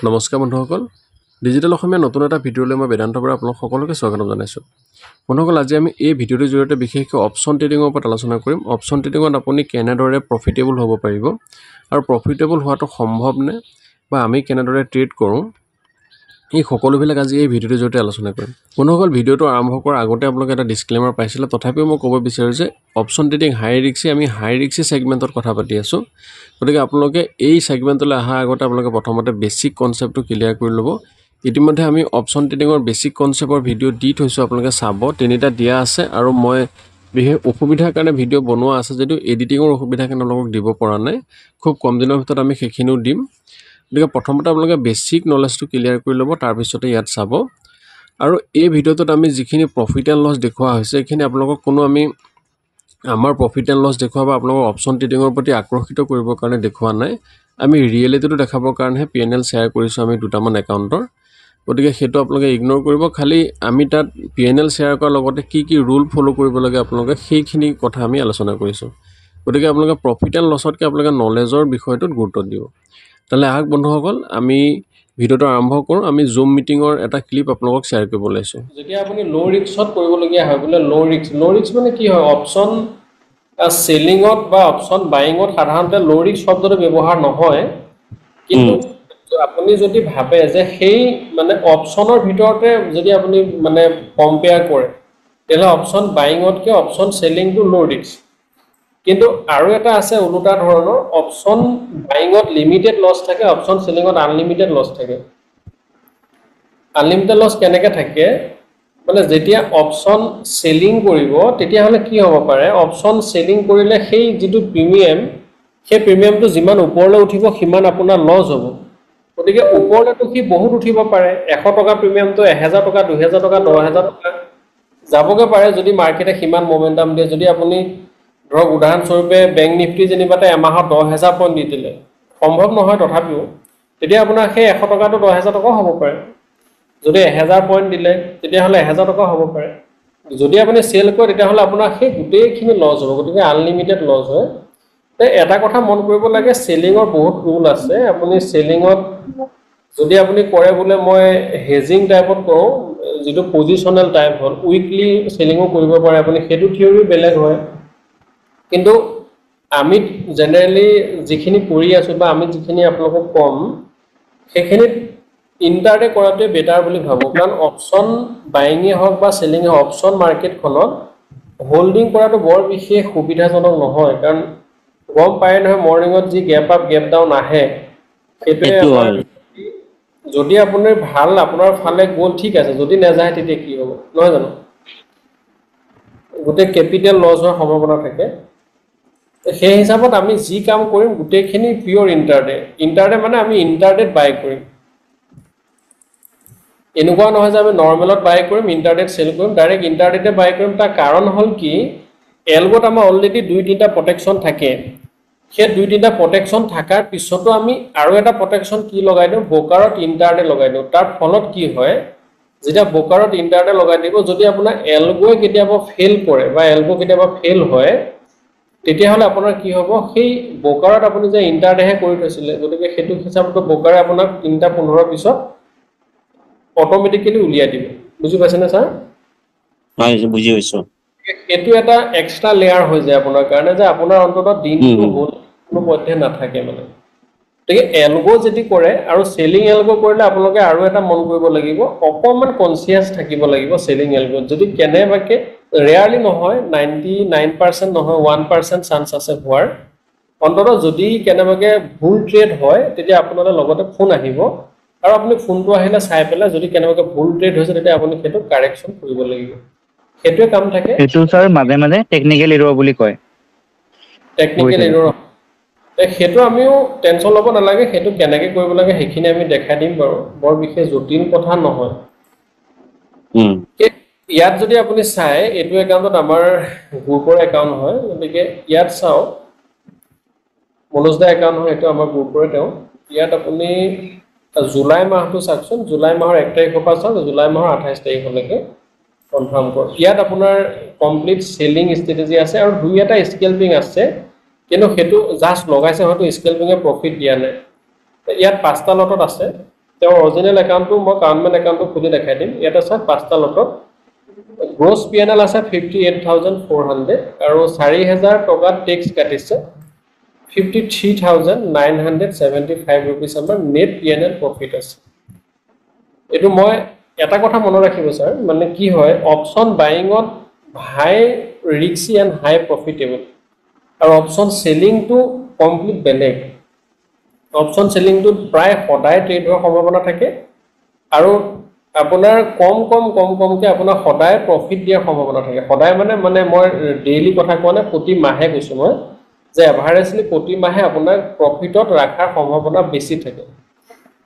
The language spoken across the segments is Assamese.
নমস্কাৰ বন্ধুসকল, ডিজিটেল অসমীয়া নতুন এটা ভিডিঅ'লৈ মই বেদান্ত বৰা আপোনালোক সকলোকে স্বাগতম জনাইছোঁ। বন্ধুসকল, আজি আমি এই ভিডিঅ'টোৰ জৰিয়তে বিশেষকৈ অপশ্যন ট্ৰেডিঙৰ ওপৰত আলোচনা কৰিম। অপশ্যন ট্ৰেডিঙত আপুনি কেনেদৰে প্ৰফিটেবল হ'ব পাৰিব আৰু প্ৰফিটেবল হোৱাটো সম্ভৱনে বা আমি কেনেদৰে ট্ৰেড কৰোঁ, এই সকলোবিলাক আজি এই ভিডিঅ'টোৰ জৰিয়তে আলোচনা কৰিম। বন্ধুসকল, ভিডিঅ'টো আৰম্ভ কৰাৰ আগতে আপোনালোকে এটা ডিছক্লেমাৰ পাইছিলে, তথাপিও মই ক'ব বিচাৰোঁ যে অপশ্যন ট্ৰেডিং হাই ৰিক্সি, আমি হাই ৰিক্সি ছেগমেণ্টত কথা পাতি আছোঁ। গতিকে আপোনালোকে এই ছেগমেণ্টলৈ অহাৰ আগতে আপোনালোকে প্ৰথমতে বেছিক কনচেপ্টটো ক্লিয়াৰ কৰি ল'ব। ইতিমধ্যে আমি অপশ্যন ট্ৰেডিঙৰ বেছিক কনচেপ্টৰ ভিডিঅ' দি থৈছোঁ, আপোনালোকে চাব, তিনিটা দিয়া আছে। আৰু মই বিশেষ অসুবিধাৰ কাৰণে ভিডিঅ' বনোৱা আছে যদিও এডিটিঙৰ অসুবিধাৰ কাৰণে আপোনালোকক দিব পৰা নাই। খুব কম দিনৰ ভিতৰত আমি সেইখিনিও দিম। গতিকে প্ৰথমতে আপোনালোকে বেছিক নলেজটো ক্লিয়াৰ কৰি ল'ব, তাৰপিছতে ইয়াত চাব। আৰু এই ভিডিঅ'টোত আমি যিখিনি প্ৰফিট এণ্ড লছ দেখুওৱা হৈছে, এইখিনি আপোনালোকক কোনো আমি আমাৰ প্ৰফিট এণ্ড লছ দেখুওৱা বা আপোনালোকৰ অপশ্যন ট্ৰেডিঙৰ প্ৰতি আকৰ্ষিত কৰিবৰ কাৰণে দেখুওৱা নাই। আমি ৰিয়েলিটিটো দেখাবৰ কাৰণেহে পি এন এল শ্বেয়াৰ কৰিছোঁ আমি দুটামান একাউণ্টৰ। গতিকে সেইটো আপোনালোকে ইগন'ৰ কৰিব। খালি আমি তাত পি এন এল শ্বেয়াৰ কৰাৰ লগতে কি কি ৰুল ফ'ল' কৰিব লাগে আপোনালোকে সেইখিনি কথা আমি আলোচনা কৰিছোঁ। গতিকে আপোনালোকে প্ৰফিট এণ্ড লছতকৈ আপোনালোকে নলেজৰ বিষয়টোত গুৰুত্ব দিব। তেতিয়াহ'লে আহক বন্ধুসকল, আমি ভিডিঅ'টো আৰম্ভ কৰোঁ। আমি জুম মিটিঙৰ এটা ক্লিপ আপোনালোকক শ্বেয়াৰ কৰিব ওলাইছোঁ। যেতিয়া আপুনি ল' ৰিক্সত কৰিবলগীয়া হয়, বোলে ল' ৰিক্স, ল' ৰিক্স মানে কি হয়? অপশ্যন চেলিঙত বা অপশ্যন বাইঙত সাধাৰণতে ল' ৰিক্স শব্দটো ব্যৱহাৰ নহয়। কিন্তু আপুনি যদি ভাবে যে সেই মানে অপশ্যনৰ ভিতৰতে যদি আপুনি মানে কম্পেয়াৰ কৰে, তেতিয়াহ'লে অপশ্যন বাইঙতকৈ অপশ্যন চেলিংটো ল' ৰিক্স। কিন্তু আৰু এটা আছে ওলোটা ধৰণৰ, অপশ্যন বাইঙত লিমিটেড লছ থাকে, অপশ্যন চেলিঙত আনলিমিটেড লছ থাকে। আনলিমিটেড লছ কেনেকৈ থাকে? মানে যেতিয়া অপশ্যন চেলিং কৰিব তেতিয়াহ'লে কি হ'ব পাৰে, অপশ্যন চেলিং কৰিলে সেই যিটো প্ৰিমিয়াম, সেই প্ৰিমিয়ামটো যিমান ওপৰলৈ উঠিব সিমান আপোনাৰ লছ হ'ব। গতিকে ওপৰলৈতো সি বহুত উঠিব পাৰে, 100 টকা প্ৰিমিয়ামটো 1000 টকা, 2000 টকা, 10,000 টকা যাবগৈ পাৰে যদি মাৰ্কেটে সিমান মমেণ্টাম দিয়ে। যদি আপুনি ধৰক উদাহৰণস্বৰূপে বেংক নিফটি যেনিবা এমাহত 10,000 পইণ্ট দি দিলে, সম্ভৱ নহয় তথাপিও, তেতিয়া আপোনাৰ সেই 100 টকাটো 10,000 টকাও হ'ব পাৰে। যদি 1000 পইণ্ট দিলে তেতিয়াহ'লে 1000 টকা হ'ব পাৰে। যদি আপুনি চেল কৰে তেতিয়াহ'লে আপোনাৰ সেই গোটেইখিনি লছ হ'ব। গতিকে আনলিমিটেড লছ হয়। এটা কথা মন কৰিব লাগে, চেলিঙৰ বহুত ৰুল আছে। আপুনি চেলিঙত যদি আপুনি কৰে বোলে মই হেজিং টাইপত কৰোঁ, যিটো পজিশ্যনেল টাইপ হ'ল, উইকলি চেলিঙো কৰিব পাৰে আপুনি, সেইটো থিয়ৰিও বেলেগ হয়। কিন্তু আমি জেনেৰেলি যিখিনি কৰি আছোঁ বা আমি যিখিনি আপোনালোকক ক'ম, সেইখিনিত ইণ্টাৰডে কৰাটোৱে বেটাৰ বুলি ভাবোঁ। কাৰণ অপশ্যন বাইঙে হওক বা চেলিঙে হওক, অপশ্যন মাৰ্কেটখনত হোল্ডিং কৰাটো বৰ বিশেষ সুবিধাজনক নহয়। কাৰণ গম পায় নহয় মৰ্ণিঙত যি গেপ আপ গেপ ডাউন আহে, সেইটোৱে যদি আপুনি ভাল আপোনাৰ ফালে গ'ল ঠিক আছে, যদি নাযায় তেতিয়া কি হ'ব, নহয় জানো? গোটেই কেপিটেল লছ হোৱাৰ সম্ভাৱনা থাকে। সেই হিচাপত আমি যি কাম কৰিম গোটেইখিনি পিয়'ৰ ইণ্টাৰডে। ইণ্টাৰডে মানে আমি ইণ্টাৰডেত বাই কৰিম। এনেকুৱা নহয় যে আমি নৰ্মেলত বাই কৰিম, ইণ্টাৰডেত চেল কৰিম, ডাইৰেক্ট ইণ্টাৰডেতে বাই কৰিম। তাৰ কাৰণ হ'ল কি, এলগ'ত আমাৰ অলৰেডি 2-3টা প্ৰটেকশ্যন থাকে। সেই 2-3টা প্ৰটেকশ্যন থকাৰ পিছতো আমি আৰু এটা প্ৰটেকশ্যন কি লগাই দিওঁ, ব্ৰ'কাৰত ইণ্টাৰডে লগাই দিওঁ। তাৰ ফলত কি হয়, যেতিয়া ব্ৰ'কাৰত ইণ্টাৰডে লগাই দিব, যদি আপোনাৰ এলগ'য়ে কেতিয়াবা ফেইল কৰে বা এলগ' কেতিয়াবা ফেইল হয়, তেতিয়াহ'লে আপোনাৰ কি হ'ব, সেই ব্ৰ'কাৰত আপুনি যে ইণ্টাৰডেহে কৰি থৈছিলে, গতিকে সেইটো হিচাপতো ব্ৰ'কাৰে আপোনাক 3:15 পিছত অট'মেটিকেলি উলিয়াই দিব। বুজি পাইছেনে ছাৰ? হয়, বুজি পাইছোঁ। সেইটো এটা এক্সট্ৰা লেয়াৰ হৈ যায় আপোনাৰ কাৰণে, যে আপোনাৰ অন্ততঃ দিনটো হ'ল কোনো পধ্যে নাথাকে মানে। গতিকে এলগ' যদি কৰে আৰু চেলিং এলগ' কৰিলে আপোনালোকে আৰু এটা মন কৰিব লাগিব, অকণমান কনচিয়াছ থাকিব লাগিব চেলিং এলগ'ত। যদি কেনেবাকৈ ৰেয়াৰলি নহয়, 99% নহয়, 1% চান্স আছে হোৱাৰ, অন্ততঃ যদি কেনেবাকৈ ভুল ট্ৰেড হয় তেতিয়া আপোনালৈ লগতে ফোন আহিব, আৰু আপুনি ফোনটো আহিলে চাই পেলাই যদি কেনেবাকৈ ভুল ট্ৰেড হৈছে তেতিয়া আপুনি সেইটো কাৰেকশ্যন কৰিব লাগিব। সেইটোৱে কাম থাকে। সেইটো ছাৰ মাজে মাজে টেকনিকেল এৰৰ বুলি কয়। টেকনিকেল এৰৰ, সেইটো আমিও টেনশ্যন ল'ব নালাগে। সেইটো কেনেকৈ কৰিব লাগে সেইখিনি আমি দেখাই দিম বাৰু, বৰ বিশেষ জটিল কথা নহয়। ইয়াত যদি আপুনি চাই, এইটো একাউণ্টত আমাৰ গ্ৰুপৰ একাউণ্ট হয়, গতিকে ইয়াত চাওক মনোজ দা একাউণ্ট হয়, এইটো আমাৰ গ্ৰুপৰে তেওঁ। ইয়াত আপুনি জুলাই মাহটো চাওকচোন, জুলাই মাহৰ 1 তাৰিখৰ পৰা চাওক, জুলাই মাহৰ 28 তাৰিখলৈকে কনফাৰ্ম কৰক। ইয়াত আপোনাৰ কমপ্লিট চেলিং ষ্ট্ৰেটেজি আছে আৰু 2-1টা স্কেল্পিং আছে, কিন্তু সেইটো জাষ্ট লগাইছে, হয়তো স্কেল্পিঙে প্ৰফিট দিয়া নাই। ইয়াত 5টা লটত আছে। তেওঁৰ অৰিজিনেল একাউণ্টটো মই কাউণ্টমেন একাউণ্টটো খুলি দেখাই দিম। ইয়াতে চাওক, পাঁচটা লটত গ্ৰছ পি এন এল আছে 58,400 আৰু 4,000 টকাত টেক্স কাটিছে, ₹53,975 আমাৰ net P N L profit আছে। এইটো মই এটা কথা মনত ৰাখিব ছাৰ, মানে কি হয়, অপশ্যন বাইঙত high risky and high profitable আৰু অপশ্যন চেলিংটো কমপ্লিট বেলেগ। অপশ্যন চেলিংটোত প্ৰায় সদায় ট্ৰেড হোৱাৰ সম্ভাৱনা থাকে আৰু আপোনাৰ কম কম কম কমকৈ আপোনাৰ সদায় প্ৰফিট দিয়াৰ সম্ভাৱনা থাকে। সদায় মানে মই ডেইলি কথা কোৱা নাই, প্ৰতি মাহে কৈছোঁ মই যে এভাৰেজলি প্ৰতি মাহে আপোনাক প্ৰফিটত ৰখাৰ সম্ভাৱনা বেছি থাকে।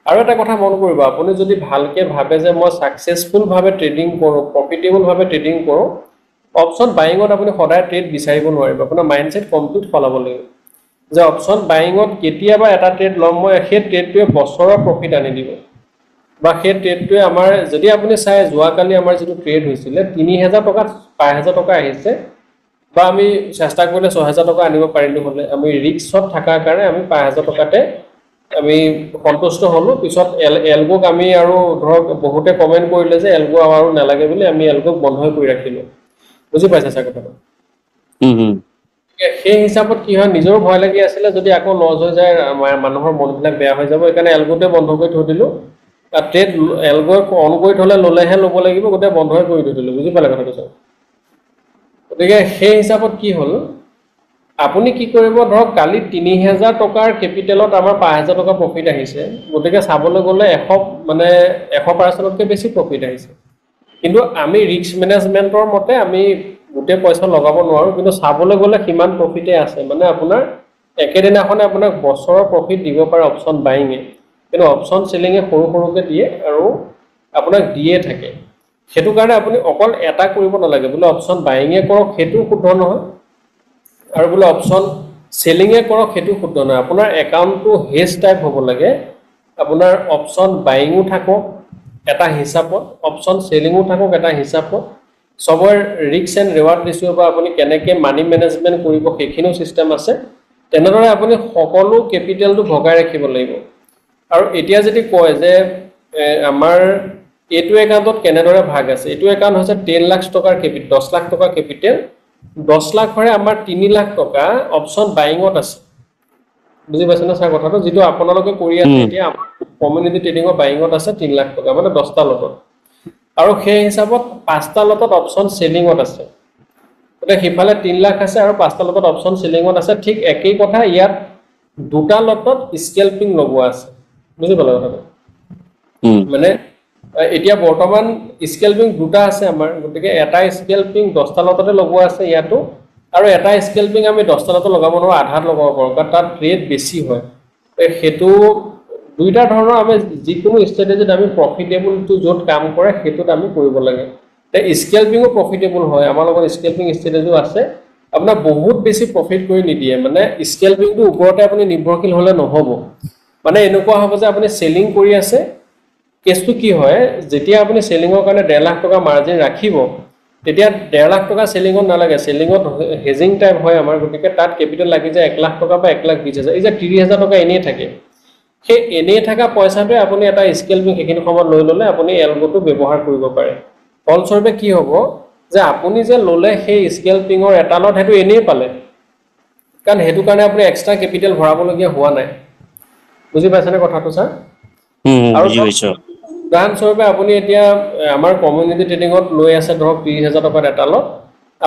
আৰু এটা কথা মন কৰিব, আপুনি যদি ভালকৈ ভাবে যে মই ছাকচেছফুলভাৱে ট্ৰেডিং কৰোঁ, প্ৰফিটেবলভাৱে ট্ৰেডিং কৰোঁ, অপশ্যন বাইঙত আপুনি সদায় ট্ৰেড বিচাৰিব নোৱাৰিব। আপোনাৰ মাইণ্ডছেট কমপ্লিট সলাব লাগিব যে অপশ্যন বাইঙত কেতিয়াবা এটা ট্ৰেড ল'ম মই, সেই ট্ৰেডটোৱে বছৰৰ প্ৰফিট আনি দিব বা সেই ট্ৰেডটোৱে আমাৰ, যদি আপুনি চাই যোৱাকালি আমাৰ যিটো ট্ৰেড হৈছিলে 3,000 টকাত 5,000 টকা আহিছে বা আমি চেষ্টা কৰিলে 6,000 টকা আনিব পাৰিলোঁ হ'লে, আমি ৰিস্কত থকাৰ কাৰণে আমি 5,000 টকাতে আমি সন্তুষ্ট হ'লোঁ। পিছত এলগোক আমি আৰু ধৰক বহুতে কমেণ্ট কৰিলে যে এলগো আৰু নালাগে বুলি, আমি এলগোক বন্ধই কৰি ৰাখিলোঁ। বুজি পাইছে ছাৰ কথাটো? সেই হিচাপত কি হয়, নিজৰো ভয় লাগি আছিলে যদি আকৌ লছ হৈ যায় মানুহৰ মনবিলাক বেয়া হৈ যাব, সেইকাৰণে এলগোতে বন্ধ কৰি থৈ দিলোঁ। ট্ৰেড এলগো অন কৰি থ'লে ল'লেহে ল'ব লাগিব, গোটেই বন্ধই কৰি থৈ দিলোঁ। বুজি পালে কথাটো ছাৰ? গতিকে সেই হিচাপত কি হ'ল, আপুনি কি কৰিব, ধৰক কালি 3,000 টকাৰ কেপিটেলত আমাৰ 5,000 টকা প্ৰফিট আহিছে, গতিকে চাবলৈ গ'লে 100%তকৈ বেছি প্ৰফিট আহিছে। কিন্তু আমি ৰিস্ক মেনেজমেণ্টৰ মতে আমি গোটেই পইচা লগাব নোৱাৰোঁ, কিন্তু চাবলৈ গ'লে সিমান প্ৰফিটেই আছে। মানে আপোনাৰ একেদিনাখনে আপোনাক বছৰৰ প্ৰফিট দিব পাৰে অপশ্যন বাইঙে, কিন্তু অপশ্যন চেলিঙে সৰু সৰুকৈ দিয়ে আৰু আপোনাক দিয়ে থাকে। সেইটো কাৰণে আপুনি অকল এটা কৰিব নালাগে, বোলে অপশ্যন বাইঙে কৰক সেইটো শুদ্ধ নহয় আৰু বোলে অপশ্যন চেলিঙে কৰক সেইটো শুদ্ধ নহয়। আপোনাৰ একাউণ্টটো হেজ টাইপ হ'ব লাগে, আপোনাৰ অপশ্যন বাইঙো থাকক এটা হিচাপত, অপশ্যন চেলিঙো থাকক এটা হিচাপত, চবৰে ৰিস্ক এণ্ড ৰিৱাৰ্ড ৰেচিঅ' বা আপুনি কেনেকৈ মানি মেনেজমেণ্ট কৰিব সেইখিনিও ছিষ্টেম আছে। তেনেদৰে আপুনি সকলো কেপিটেলটো ভগাই ৰাখিব লাগিব। আৰু এতিয়া যদি কয় যে আমাৰ এইটো একাউণ্টত কেনেদৰে ভাগ আছে, এইটো একাউণ্ট হৈছে 10 লাখ টকাৰ কেপিটেল, 10 লাখ টকাৰ কেপিটেল, 10 লাখৰে আমাৰ 3 লাখ টকা অপশ্যন বাইঙত আছে। বুজি পাইছেনে ছাৰ কথাটো? যিটো আপোনালোকে কৰি আছে এতিয়া আমাৰ কমিউনিটি ট্ৰেডিঙৰ বাইঙত আছে 3 লাখ টকা, মানে 10টা লটত, আৰু সেই হিচাপত 5টা লটত অপশ্যন চেলিঙত আছে। গতিকে সিফালে 3 লাখ আছে আৰু 5টা লটত অপশ্যন চেলিঙত আছে। ঠিক একেই কথা ইয়াত 2টা লটত স্কেল্পিং লগোৱা আছে। বুজি পালে কথাটো? মানে এতিয়া বৰ্তমান স্কেল্পিং 2টা আছে আমাৰ, গতিকে এটা স্কেল্পিং 10টা লটতে লগোৱা আছে ইয়াতো, আৰু এটা স্কেল্পিং আমি 10টা লটত লগাব নোৱাৰোঁ, আধাত লগাব পাৰোঁ, কাৰণ তাত ৰেট বেছি হয়। সেইটো দুইটা ধৰণৰ আমি যিকোনো ষ্ট্ৰেটেজিত আমি প্ৰফিটেবলটো য'ত কাম কৰে সেইটোত আমি কৰিব লাগে। স্কেল্পিঙো প্ৰফিটেবল হয়, আমাৰ লগত স্কেল্পিং ষ্ট্ৰেটেজিও আছে, আপোনাৰ বহুত বেছি প্ৰফিট কৰি নিদিয়ে। মানে স্কেল্পিংটোৰ ওপৰতে আপুনি নিৰ্ভৰশীল হ'লে নহ'ব, মানে এনেকুৱা হ'ব যে আপুনি চেলিং কৰি আছে। কেছটো কি হয়, যেতিয়া আপুনি চেলিঙৰ কাৰণে 1.5 লাখ টকা মাৰ্জিন ৰাখিব, তেতিয়া 1.5 লাখ টকা চেলিঙত নালাগে, চেলিঙত হেজিং টাইপ হয় আমাৰ, গতিকে তাত কেপিটেল লাগি যায় 1 লাখ টকা বা 1,20,000, এই যে 30,000 টকা এনেই থাকে। সেই এনেই থকা পইচাটোৱে আপুনি এটা স্কেল্পিং সেইখিনি সময়ত লৈ ল'লে আপুনি এলগোটো ব্যৱহাৰ কৰিব পাৰে। ফলস্বৰূপে কি হ'ব যে আপুনি যে ল'লে সেই স্কেল্পিঙৰ এটা lot সেইটো এনেই পালে, কাৰণ সেইটো কাৰণে আপুনি এক্সট্ৰা কেপিটেল ভৰাবলগীয়া হোৱা নাই। বুজি পাইছেনে কথাটো ছাৰ? আৰু উদাহৰণস্বৰূপে আপুনি এতিয়া আমাৰ কমিউনিটি ট্ৰেডিঙত লৈ আছে ধৰক 30,000 টকাত এটা lot,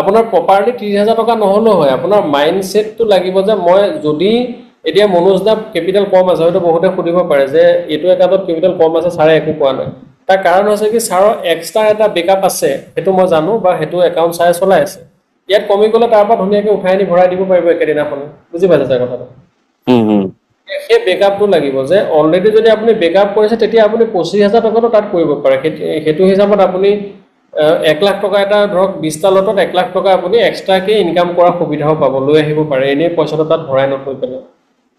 আপোনাৰ প্ৰপাৰলি 30,000 টকা নহ'লেও হয়, আপোনাৰ মাইণ্ডছেটটো লাগিব যে মই যদি এতিয়া মনোজ দা কেপিটেল কম আছে, হয়তো বহুতে সুধিব পাৰে যে এইটো একাউণ্টত কেপিটেল কম আছে ছাৰে একো কোৱা নাই, তাৰ কাৰণ হৈছে কি ছাৰৰ এক্সট্ৰা এটা বেকআপ আছে, সেইটো মই জানো, বা সেইটো একাউণ্ট ছাৰে চলাই আছে। ইয়াত কমি গ'লে তাৰ পৰা ধুনীয়াকৈ উঠাই আনি ভৰাই দিব পাৰিব একেদিনাখনে। বুজি পাইছে ছাৰ কথাটো? সেই বেকআপটো লাগিব যে অলৰেডি যদি আপুনি বেকআপ কৰিছে তেতিয়া আপুনি 25,000 টকাটো তাত কৰিব পাৰে। সেইটো হিচাপত আপুনি 1 লাখ টকা এটা ধৰক 20টা লটত 1 লাখ টকা আপুনি এক্সট্ৰাকৈ ইনকাম কৰাৰ সুবিধাও পাব, লৈ আহিব পাৰে এনেই পইচাটো তাত ভৰাই নথৈ পেলাই।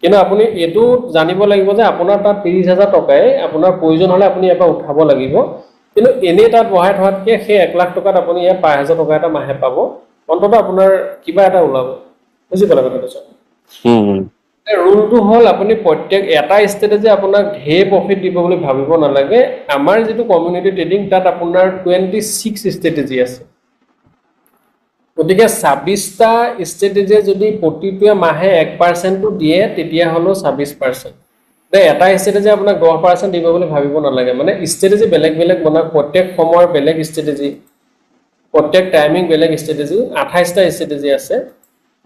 কিন্তু আপুনি এইটো জানিব লাগিব যে আপোনাৰ তাত 30,000 টকাই আপোনাৰ প্ৰয়োজন হ'লে আপুনি ইয়াৰ পৰা উঠাব লাগিব, কিন্তু এনেই তাত বহাই থোৱাতকৈ সেই 1 লাখ টকাত আপুনি ইয়াত 5,000 টকা এটা মাহে পাব, অন্ততঃ আপোনাৰ কিবা এটা ওলাব। বুজি পালে কথাটো ছাৰ? ৰুলটো হ'ল আপুনি প্ৰত্যেক এটা ষ্ট্ৰেটেজি আপোনাক ঢেৰ প্ৰফিট দিব বুলি ভাবিব নালাগে। আমাৰ যিটো কমিউনিটি ট্ৰেডিং তাত আপোনাৰ 26 ষ্ট্ৰেটেজি আছে। গতিকে 26টা ষ্ট্ৰেটেজিয়ে যদি প্ৰতিটোৱে মাহে 1%টো দিয়ে তেতিয়াহ'লেও 26%। এটা ষ্ট্ৰেটেজি আপোনাক 10% দিব বুলি ভাবিব নালাগে। মানে ষ্ট্ৰেটেজি বেলেগ বেলেগ বনাওক, প্ৰত্যেক সময়ৰ বেলেগ ষ্ট্ৰেটেজি, প্ৰত্যেক টাইমিং বেলেগ ষ্ট্ৰেটেজি, 28টা ষ্ট্ৰেটেজি আছে।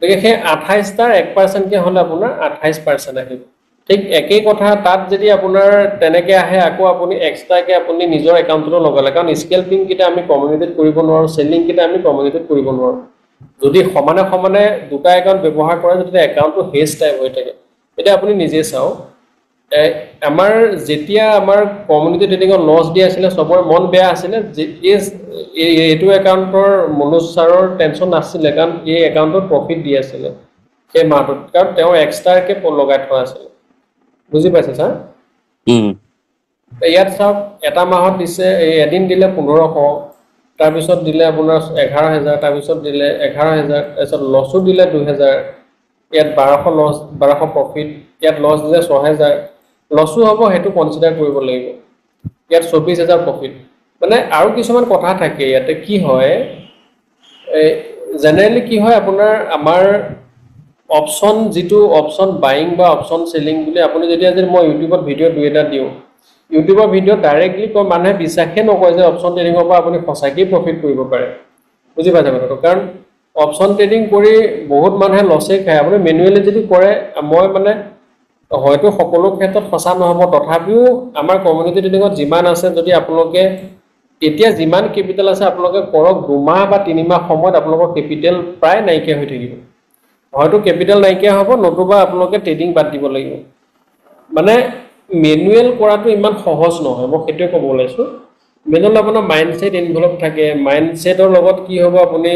গতিকে সেই 28টাৰ 1%কে হ'লে আপোনাৰ 28% আহিব। ঠিক একেই কথা তাত যদি আপোনাৰ তেনেকৈ আহে, আকৌ আপুনি এক্সট্ৰাকৈ আপুনি নিজৰ একাউণ্টতো লগালে, কাৰণ স্কেল্পিংকেইটা আমি কমিউনিটিত কৰিব নোৱাৰোঁ, চেলিংকেইটা আমি কমিউনিটিত কৰিব নোৱাৰোঁ। যদি সমানে সমানে দুটা একাউণ্ট ব্যৱহাৰ কৰে তেতিয়া একাউণ্টটো হেজ টাইপ হৈ থাকে। এতিয়া আপুনি নিজে চাওক, আমাৰ যেতিয়া আমাৰ কমিউনিটি ট্ৰেডিঙত লছ দি আছিলে চবৰে মন বেয়া আছিলে, এইটো একাউণ্টৰ মনোজ ছাৰৰ টেনশ্যন নাছিলে, কাৰণ এই একাউণ্টত প্ৰফিট দি আছিলে সেই মাহটোত, কাৰণ তেওঁ এক্সট্ৰাকৈ লগাই থোৱা আছিলে। বুজি পাইছে ছাৰ? ইয়াত চাওক, এটা মাহত দিছে, এই এদিন দিলে 1500, তাৰপিছত দিলে আপোনাৰ 11,000, তাৰপিছত দিলে 11,000, তাৰপিছত লছো দিলে 2,000, ইয়াত 1,200 লছ, 1,200 প্ৰফিট, ইয়াত লছ দিলে 6,000, লছো হ'ব সেইটো কনচিডাৰ কৰিব লাগিব। ইয়াত 24,000 প্ৰফিট। মানে আৰু কিছুমান কথা থাকে ইয়াতে। কি হয়, জেনেৰেলি কি হয় আপোনাৰ আমাৰ অপশ্যন যিটো অপশ্যন বাইং বা অপশ্যন চেলিং বুলি আপুনি যেতিয়া যদি মই ইউটিউবত ভিডিঅ' দুই এটা দিওঁ, ইউটিউবৰ ভিডিঅ'ত ডাইৰেক্টলি কয়, মানুহে বিশ্বাসেই নকৰে যে অপশ্যন ট্ৰেডিঙৰ পৰা আপুনি সঁচাকেই প্ৰফিট কৰিব পাৰে। বুজি পাইছে কথাটো? কাৰণ অপশ্যন ট্ৰেডিং কৰি বহুত মানুহে লছেই খায়। আপুনি মেনুৱেলি যদি কৰে, মই মানে হয়তো সকলো ক্ষেত্ৰত সঁচা নহ'ব, তথাপিও আমাৰ কমিউনিটি ট্ৰেডিঙত যিমান আছে, যদি আপোনালোকে এতিয়া যিমান কেপিটেল আছে আপোনালোকে কৰক, 2 মাহ বা 3 মাহ সময়ত আপোনালোকৰ কেপিটেল প্ৰায় নাইকিয়া হৈ থাকিব। হয়তো কেপিটেল নাইকিয়া হ'ব, নতুবা আপোনালোকে ট্ৰেডিং বাদ দিব লাগিব। মানে মেনুৱেল কৰাটো ইমান সহজ নহয়, মই সেইটোৱে ক'ব ওলাইছোঁ। মেনুৱেল আপোনাৰ মাইণ্ডছেট ইনভলভ থাকে, মাইণ্ডছেটৰ লগত কি হ'ব, আপুনি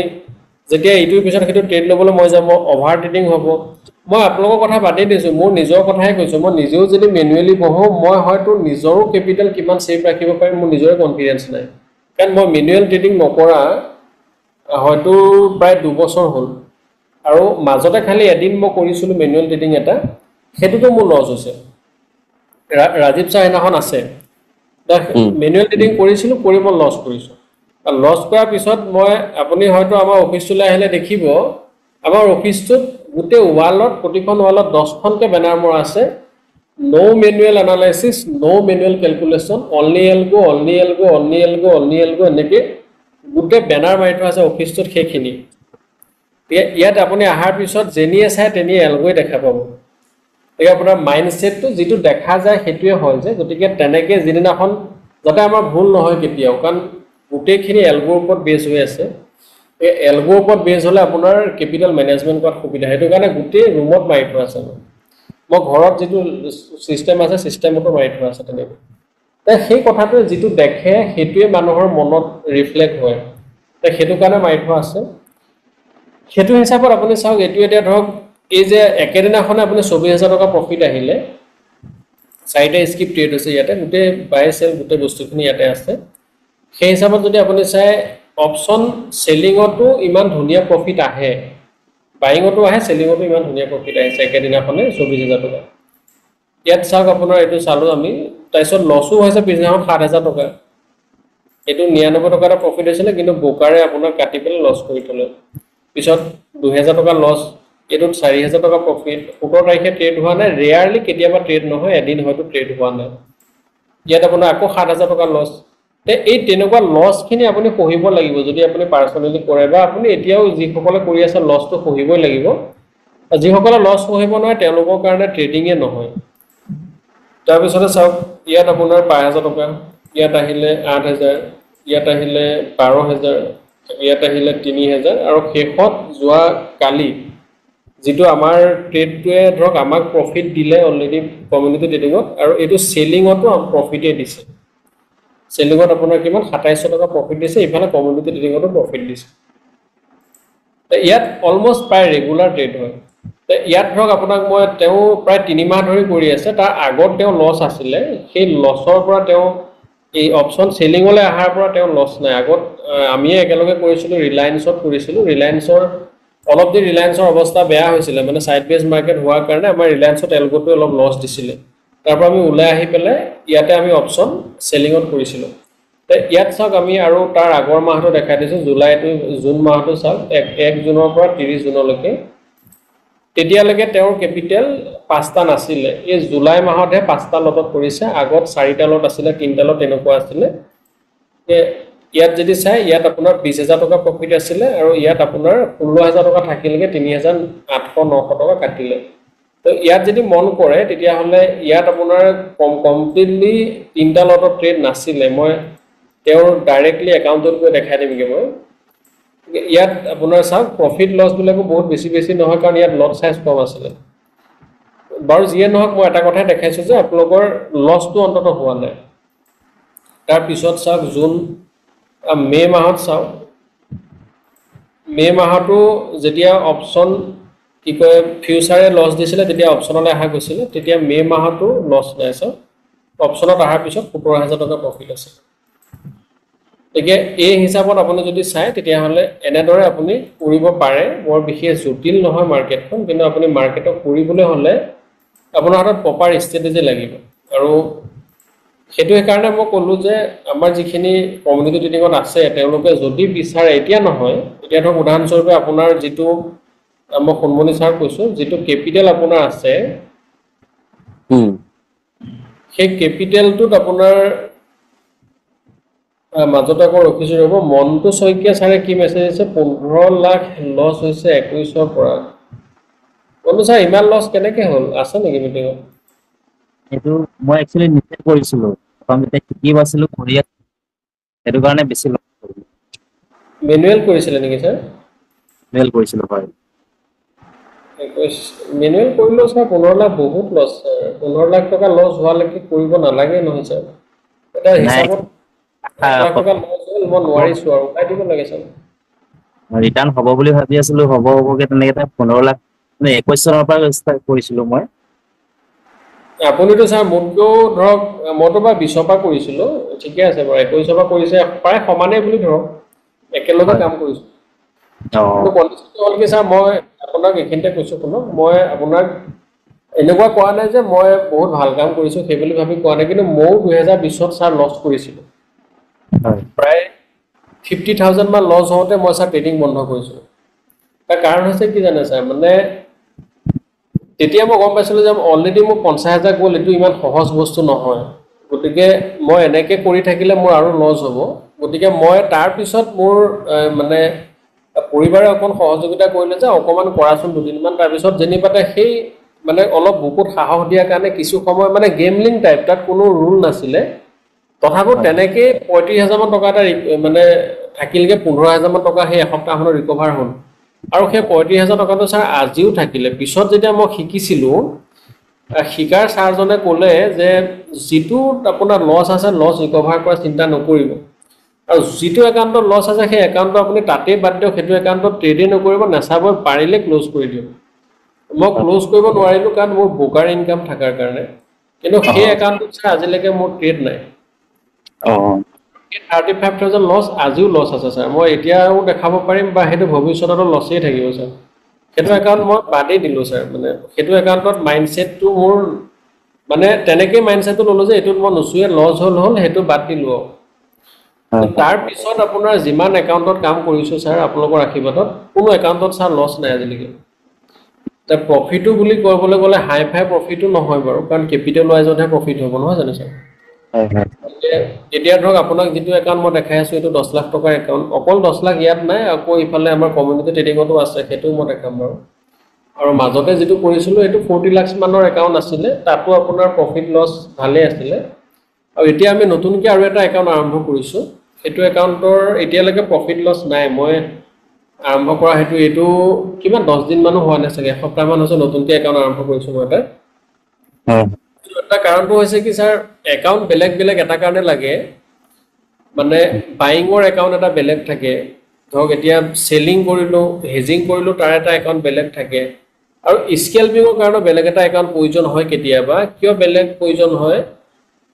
যেতিয়া ইটোৰ পিছত সেইটো ট্ৰেড ল'বলৈ মই যাব, অভাৰ ট্ৰেডিং হ'ব। মই আপোনালোকৰ কথা বাদেই দিছোঁ, মোৰ নিজৰ কথাহে কৈছোঁ। মই নিজেও যদি মেনুৱেলি বহোঁ, মই হয়তো নিজৰো কেপিটেল কিমান ছেভ ৰাখিব পাৰিম মোৰ নিজৰে কনফিডেঞ্চ নাই, কাৰণ মই মেনুৱেল ট্ৰেডিং নকৰা হয়তো প্ৰায় 2 বছৰ হ'ল। আৰু মাজতে খালি এদিন মই কৰিছিলোঁ মেনুৱেল ট্ৰেডিং এটা, সেইটোতো মোৰ লছ হৈছে। ৰাজীৱ ছাৰ সেইদিনাখন আছে, মেনুৱেল ট্ৰেডিং কৰিছিলোঁ, কৰি মই লছ কৰিছোঁ। লছ কৰাৰ পিছত মই, আপুনি হয়তো আমাৰ অফিচটোলৈ আহিলে দেখিব, আমাৰ অফিচটোত গোটেই ৱালত, প্ৰতিখন ৱালত 10খনকৈ বেনাৰ মৰা আছে, no' manual analysis, no' manual calculation, only algo, only algo, only algo, only algo, এনেকৈ গোটেই বেনাৰ মাৰি থোৱা আছে অফিচটোত সেইখিনি। ইয়াত আপুনি অহাৰ পিছত যেনিয়ে চাই তেনিয়ে এলগোই দেখা পাব। গতিকে আপোনাৰ মাইণ্ডছেটটো যিটো দেখা যায় সেইটোৱে হয় যে, গতিকে তেনেকৈ যিদিনাখন যাতে আমাৰ ভুল নহয় কেতিয়াও, কাৰণ গোটেইখিনি এলগোৰ ওপৰত বেছ হৈ আছে। এই এলগোৰ ওপৰত বেছ হ'লে আপোনাৰ কেপিটেল মেনেজমেণ্ট কৰাত সুবিধা, সেইটো কাৰণে গোটেই ৰুমত মাৰি থোৱা আছে। মই ঘৰত যিটো ছিষ্টেম আছে, ছিষ্টেমতো মাৰি থোৱা আছে তেনেকৈ। সেই কথাটোৱে যিটো দেখে সেইটোৱে মানুহৰ মনত ৰিফ্লেক্ট হয়, সেইটো কাৰণে মাৰি থোৱা আছে। সেইটো হিচাপত আপুনি চাওক, এইটো এতিয়া ধৰক এই যে একেদিনাখনে আপুনি 24,000 টকা প্ৰফিট আহিলে, 4টা স্কিপ ট্ৰেড হৈছে ইয়াতে, গোটেই বাই চেল গোটেই বস্তুখিনি ইয়াতে আছে। সেই হিচাপত যদি আপুনি চাই, অপশ্যন চেলিঙতো ইমান ধুনীয়া প্ৰফিট আহে, বাইঙতো আহে, চেলিঙতো ইমান ধুনীয়া প্ৰফিট আহিছে একেদিনাখনে 24,000 টকা। ইয়াত চাওক আপোনাৰ এইটো চালোঁ আমি, তাৰপিছত লছো হৈছে পিছদিনাখন 7,000 টকা। এইটো 99 টকা এটা প্ৰফিট হৈছিলে, কিন্তু ব্ৰকাৰে আপোনাক কাটি পেলাই লছ কৰি থ'লে। পিছত 2,000 টকা লছ, এইটোত 4,000 টকা প্ৰফিট। 17 তাৰিখে ট্ৰেড হোৱা নাই, ৰেয়াৰলি কেতিয়াবা ট্ৰেড নহয়, এদিন হয়তো ট্ৰেড হোৱা নাই। ইয়াত আপোনাৰ আকৌ 7,000 টকা লছ। এই তেনেকুৱা লছখিনি আপুনি সহিব লাগিব যদি আপুনি পাৰ্চনেলি কৰে, বা আপুনি এতিয়াও যিসকলে কৰি আছে লছটো সহিবই লাগিব। যিসকলে লছ সহিব নোৱাৰে তেওঁলোকৰ কাৰণে ট্ৰেডিঙে নহয়। তাৰপিছতে চাওক, ইয়াত আপোনাৰ 5,000 টকা, ইয়াত আহিলে 8,000, ইয়াত আহিলে 12,000, ইয়াত আহিলে 3,000, আৰু শেষত যোৱা কালি যিটো আমাৰ ট্ৰেডটোৱে ধৰক আমাক প্ৰফিট দিলে অলৰেডি কমিউনিটি ট্ৰেডিঙত, আৰু এইটো চেলিঙতো প্ৰফিটেই দিছে। চেলিঙত আপোনাৰ কিমান 2,700 টকা প্ৰফিট দিছে, ইফালে কমিউনিটি ট্ৰেডিঙতো প্ৰফিট দিছে। ইয়াত অলমষ্ট প্ৰায় ৰেগুলাৰ ট্ৰেড হয়। ইয়াত ধৰক আপোনাক মই, তেওঁ প্ৰায় 3 মাহ ধৰি কৰি আছে, তাৰ আগত তেওঁ লছ আছিলে, সেই লছৰ পৰা তেওঁ এই অপশ্যন চেলিঙলৈ অহাৰ পৰা তেওঁ লছ নাই। আগত আমিয়ে একেলগে কৰিছিলোঁ, ৰিলায়েন্সত কৰিছিলোঁ, ৰিলায়েন্সৰ অলপ দিন ৰিলায়েন্সৰ অৱস্থা বেয়া হৈছিলে, মানে ছাইড বেজ মাৰ্কেট হোৱাৰ কাৰণে আমাৰ ৰিলায়েন্সত এলগ'টোৱে অলপ লছ দিছিলে। তাৰ পৰা আমি ওলাই আহি পেলাই ইয়াতে আমি অপশ্যন চেলিঙত কৰিছিলোঁ। ইয়াত চাওক, আমি আৰু তাৰ আগৰ মাহটো দেখাই দিছোঁ, জুলাইটো, জুন মাহটো চাওক, 1 জুনৰ পৰা 30 জুনলৈকে। তেতিয়ালৈকে তেওঁৰ কেপিটেল 5টা নাছিলে, এই জুলাই মাহতহে 5টা লটত কৰিছে। আগত 4টা লট আছিলে, 3টা লট তেনেকুৱা আছিলে। ইয়াত যদি চাই, ইয়াত আপোনাৰ 20,000 টকা প্ৰফিট আছিলে আৰু ইয়াত আপোনাৰ 16,000 টকা থাকিলেগে, 3,800-900 টকা কাটিলে। তো ইয়াত যদি মন কৰে তেতিয়াহ'লে ইয়াত আপোনাৰ কমপ্লিটলি 3টা লটত ট্ৰেড নাছিলে। মই তেওঁৰ ডাইৰেক্টলি একাউণ্টত গৈ দেখাই দিমগৈ মই। ইয়াত আপোনাৰ চাওক, প্ৰফিট লছবিলাকো বহুত বেছি বেছি নহয়, কাৰণ ইয়াত লট চাইজ কম আছিলে। বাৰু যিয়ে নহওক, মই এটা কথাই দেখাইছোঁ যে আপোনালোকৰ লছটো অন্ততঃ হোৱা নাই। তাৰপিছত চাওক, জুন, মে' মাহত চাওক, মে' মাহতো যেতিয়া অপশ্যন কি কয় ফিউচাৰে লছ দিছিলে, তেতিয়া অপশ্যনলৈ অহা গৈছিলে, তেতিয়া মে' মাহতো লছ নাই। চাওক, অপশ্যনত অহাৰ পিছত 17,000 টকা প্ৰফিট আছে। গতিকে এই হিচাপত আপুনি যদি চায় তেতিয়াহ'লে এনেদৰে আপুনি কৰিব পাৰে। বৰ বিশেষ জটিল নহয় মাৰ্কেটখন, কিন্তু আপুনি মাৰ্কেটক কৰিবলৈ হ'লে আপোনাৰ হাতত প্ৰপাৰ ষ্ট্ৰেটেজি লাগিব। আৰু সেইটো সেইকাৰণে মই ক'লোঁ যে আমাৰ যিখিনি কমিউনিটি ট্ৰেডিঙত আছে, তেওঁলোকে যদি বিচাৰে, এতিয়া নহয়, এতিয়া ধৰক উদাহৰণস্বৰূপে আপোনাৰ যিটো, মই সোণমণি ছাৰক কৈছোঁ, যিটো কেপিটেল আপোনাৰ আছে, সেই কেপিটেলটোত আপোনাৰ মাজতে আকৌ ৰখিছোঁ ৰ'ব, মনটো শইকীয়া ছাৰে কি মেছেজ দিছে, 15 লাখ লছ হৈছে 21ৰ পৰা। মনটো ছাৰ, ইমান লছ কেনেকে হ'ল? আছে নেকি মিটিঙত? সেইটো মই একচুৱেলি নিজে কৰিছিলোঁ, প্ৰথম যেতিয়া শিকি আছিলোঁ কৰি, সেইটো কাৰণে বেছি লছ কৰিলোঁ। মেনুৱেল কৰিছিলে নেকি ছাৰ? মেনুৱেল কৰিছিলোঁ, হয়। 21 মেনুৱেল কৰিলেও ছাৰ 15 লাখ বহুত লছ ছাৰ। 15 লাখ টকা লছ হোৱালৈকে কৰিব নালাগে নহয় ছাৰ। এটা হিচাপত 1 লাখ টকা লছ হ'ল, মই নোৱাৰিছোঁ আৰু উপায় দিব লাগে ছাৰ। ৰিটাৰ্ণ হ'ব বুলি ভাবি আছিলোঁ, হ'ব হ'বকে তেনেকে 15 লাখ, মানে 21 চনৰ পৰা ষ্টাৰ্ট কৰিছিলোঁ মই। আপুনিতো ছাৰ মোতকৈও ধৰক, মইতো বাৰু 20ৰ পৰা কৰিছিলোঁ, ঠিকে আছে বাৰু, 21ৰ পৰা কৰিছে, প্ৰায় সমানেই বুলি ধৰক, একেলগে কাম কৰিছোঁ। কিন্তু কণ্ডিশ্যনটো হ'ল কি ছাৰ, মই আপোনাক এইখিনিতে কৈছোঁ শুনক, মই আপোনাক এনেকুৱা কোৱা নাই যে মই বহুত ভাল কাম কৰিছোঁ সেই বুলি ভাবি কোৱা নাই, কিন্তু ময়ো 2020ত ছাৰ লছ কৰিছিলোঁ। প্ৰায় 50,000 মান লছ হওঁতে মই ছাৰ ট্ৰেডিং বন্ধ কৰিছোঁ। তাৰ কাৰণ হৈছে কি জানে ছাৰ, মানে তেতিয়া মই গম পাইছিলোঁ যে অলৰেডি মোৰ 50,000 গ'ল, এইটো ইমান সহজ বস্তু নহয়, গতিকে মই এনেকৈ কৰি থাকিলে মোৰ আৰু লছ হ'ব। গতিকে মই তাৰপিছত মোৰ মানে পৰিবাৰে অকণ সহযোগিতা কৰিলে যে অকণমান কৰাচোন দুদিনমান, তাৰপিছত যেনিবাতে সেই মানে অলপ বুকুত সাহস দিয়াৰ কাৰণে কিছু সময় মানে গেমলিং টাইপ, তাত কোনো ৰুল নাছিলে, তথাপিও তেনেকেই 35,000 মান টকা এটা মানে থাকিলগৈ, 15,000 মান টকা সেই এসপ্তাহমানত ৰিকভাৰ হ'ল। আৰু সেই 35,000 টকাটো ছাৰ আজিও থাকিলে। পিছত যেতিয়া মই শিকিছিলোঁ, শিকাৰ ছাৰজনে ক'লে যে যিটো আপোনাৰ লছ আছে, লছ ৰিকভাৰ কৰাৰ চিন্তা নকৰিব, আৰু যিটো একাউণ্টত লছ আছে সেই একাউণ্টটো আপুনি তাতেই বাদ দিয়ক, সেইটো একাউণ্টত ট্ৰেডেই নকৰিব, নাচাব, পাৰিলে ক্ল'জ কৰি দিয়ক। মই ক্ল'জ কৰিব নোৱাৰিলোঁ কাৰণ মোৰ ব্ৰকাৰ ইনকাম থকাৰ কাৰণে, কিন্তু সেই একাউণ্টটোত ছাৰ আজিলৈকে মোৰ ট্ৰেড নাই। 35,000 লছ আজিও লছ আছে ছাৰ, মই এতিয়াও দেখাব পাৰিম বা সেইটো ভৱিষ্যততো লছেই থাকিব ছাৰ। সেইটো একাউণ্ট মই বাদেই দিলোঁ ছাৰ, মানে সেইটো একাউণ্টত মাইণ্ডছেটটো মোৰ মানে তেনেকেই মাইণ্ডছেটটো ল'লোঁ যে এইটোত মই নুচুৱে, লছ হ'ল হ'ল, সেইটো বাদ দিলোঁ আৰু। তাৰপিছত আপোনাৰ যিমান একাউণ্টত কাম কৰিছোঁ ছাৰ, আপোনালোকৰ আশীৰ্বাদত কোনো একাউণ্টত ছাৰ লছ নাই আজিলৈকে। প্ৰফিটো বুলি ক'বলৈ গ'লে হাই ফাই প্ৰফিটো নহয় বাৰু, কাৰণ কেপিটেল ৱাইজতহে প্ৰফিট হ'ব নহয় জানো ছাৰ? এতিয়া ধৰক আপোনাক যিটো একাউণ্ট মই দেখাই আছোঁ, এইটো 10 লাখ টকাৰ একাউণ্ট, অকল 10 লাখ ইয়াত নাই, আকৌ ইফালে আমাৰ কমিউনিটি ট্ৰেডিঙতো আছে, সেইটোও মই দেখাম বাৰু। আৰু মাজতে যিটো কৰিছিলোঁ এইটো 40 লাখ মানৰ একাউণ্ট আছিলে, তাতো আপোনাৰ প্ৰফিট লছ ভালেই আছিলে। আৰু এতিয়া আমি নতুনকৈ আৰু এটা একাউণ্ট আৰম্ভ কৰিছোঁ, সেইটো একাউণ্টৰ এতিয়ালৈকে প্ৰফিট লছ নাই। মই আৰম্ভ কৰা সেইটো এইটো কিমান 10 দিনমানো হোৱা নাই চাগে, এসপ্তাহমান হৈছে নতুনকৈ একাউণ্ট আৰম্ভ কৰিছোঁ মই এটা। এটা কাৰণটো হৈছে কি ছাৰ, একাউণ্ট বেলেগ বেলেগ এটা কাৰণে লাগে, মানে বাইঙৰ একাউণ্ট এটা বেলেগ থাকে, ধৰক এতিয়া চেলিং কৰিলোঁ, হেজিং কৰিলোঁ, তাৰ এটা একাউণ্ট বেলেগ থাকে, আৰু স্কেলপিঙৰ কাৰণে বেলেগ এটা একাউণ্ট প্ৰয়োজন হয় কেতিয়াবা। কিয় বেলেগ প্ৰয়োজন হয়?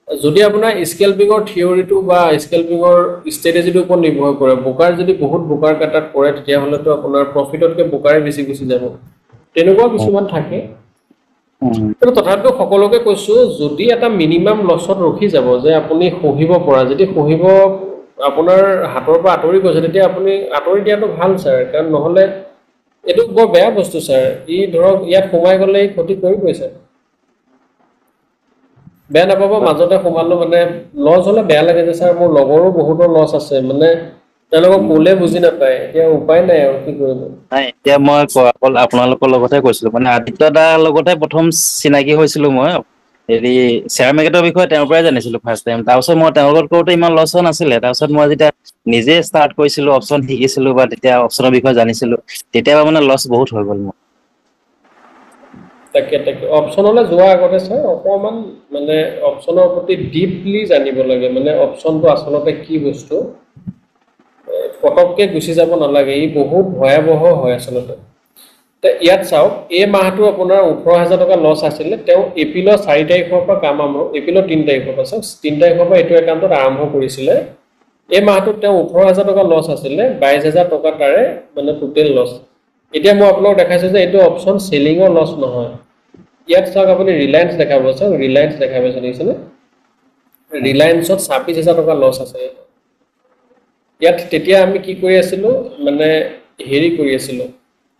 যদি আপোনাৰ স্কেল্পিঙৰ থিয়ৰিটো বা স্কেল্পিঙৰ ষ্ট্ৰেটেজিটোৰ ওপৰত নিৰ্ভৰ কৰে, ব্ৰকাৰ যদি বহুত ব্ৰকাৰ কাটাত কৰে তেতিয়াহ'লেতো আপোনাৰ প্ৰফিটতকৈ ব্ৰকাৰে বেছি গুচি যাব, তেনেকুৱা কিছুমান থাকে। কিন্তু তথাপিও সকলোকে কৈছোঁ, যদি এটা মিনিমাম লছত ৰখি যাব যে আপুনি সহিব পৰা, যদি সহিব আপোনাৰ হাতৰ পৰা আঁতৰি গৈছে তেতিয়া আপুনি আঁতৰি দিয়াটো ভাল ছাৰ, কাৰণ নহ'লে এইটো বৰ বেয়া বস্তু ছাৰ। ই ধৰক ইয়াত সোমাই গ'লে ই ক্ষতি কৰিবই ছাৰ। বেয়া নাপাব, মাজতে সোমালো, মানে লছ হ'লে বেয়া লাগে যে ছাৰ। মোৰ লগৰো বহুতৰ লছ আছে, মানে তেওঁলোকক ক'লে বুজি নাপায়, এতিয়া উপায় নাই আৰু কি কৰিব। নাই, এতিয়া মই অকল আপোনালোকৰ লগতহে কৈছিলো, মানে আদিত্য দাৰ লগতহে প্ৰথম চিনাকি হৈছিলো মই। হেৰি শ্বেয়াৰ মাৰ্কেটৰ বিষয়ে তেওঁৰ পৰাই জানিছিলো ফাৰ্ষ্ট টাইম। তাৰপিছত মই তেওঁৰ লগত কৰোঁতে ইমান লছ হোৱা নাছিলে। তাৰপিছত মই যেতিয়া নিজে ষ্টাৰ্ট কৰিছিলো, অপশ্যন শিকিছিলো বা তেতিয়া অপশ্যনৰ বিষয়ে জানিছিলো, তেতিয়া মানে লছ বহুত হৈ গ'ল মোৰ। তাকে তাকে, অপশ্যনলৈ যোৱাৰ আগতে ছাৰ অকণমান মানে অপশ্যনৰ প্ৰতি ডিপলি জানিব লাগে, মানে অপশ্যনটো আচলতে কি বস্তু, পটককৈ গুচি যাব নালাগে, ই বহুত ভয়াৱহ হয় আচলতে। ইয়াত চাওক, এই মাহটো আপোনাৰ 18,000 টকা লছ আছিলে। তেওঁ এপ্ৰিলৰ 4 তাৰিখৰ পৰা কাম আৰম্ভ, এপ্ৰিলৰ 3 তাৰিখৰ পৰা চাওক, 3 তাৰিখৰ পৰা এইটো একাউণ্টত আৰম্ভ কৰিছিলে। এই মাহটোত তেওঁ 18,000 টকা লছ আছিলে, 22,000 টকা তাৰে মানে টোটেল লছ। এতিয়া মই আপোনাক দেখাইছোঁ যে এইটো অপশ্যন চেলিঙৰ লছ নহয়। ইয়াত চাওক আপুনি ৰিলায়েন্স দেখাব, চাওক ৰিলায়েন্স দেখাই পাইছে, দেখিছেনে? ৰিলায়েন্সত 26,000 টকা লছ আছে ইয়াত। তেতিয়া আমি কি কৰি আছিলোঁ, মানে হেৰি কৰি আছিলোঁ,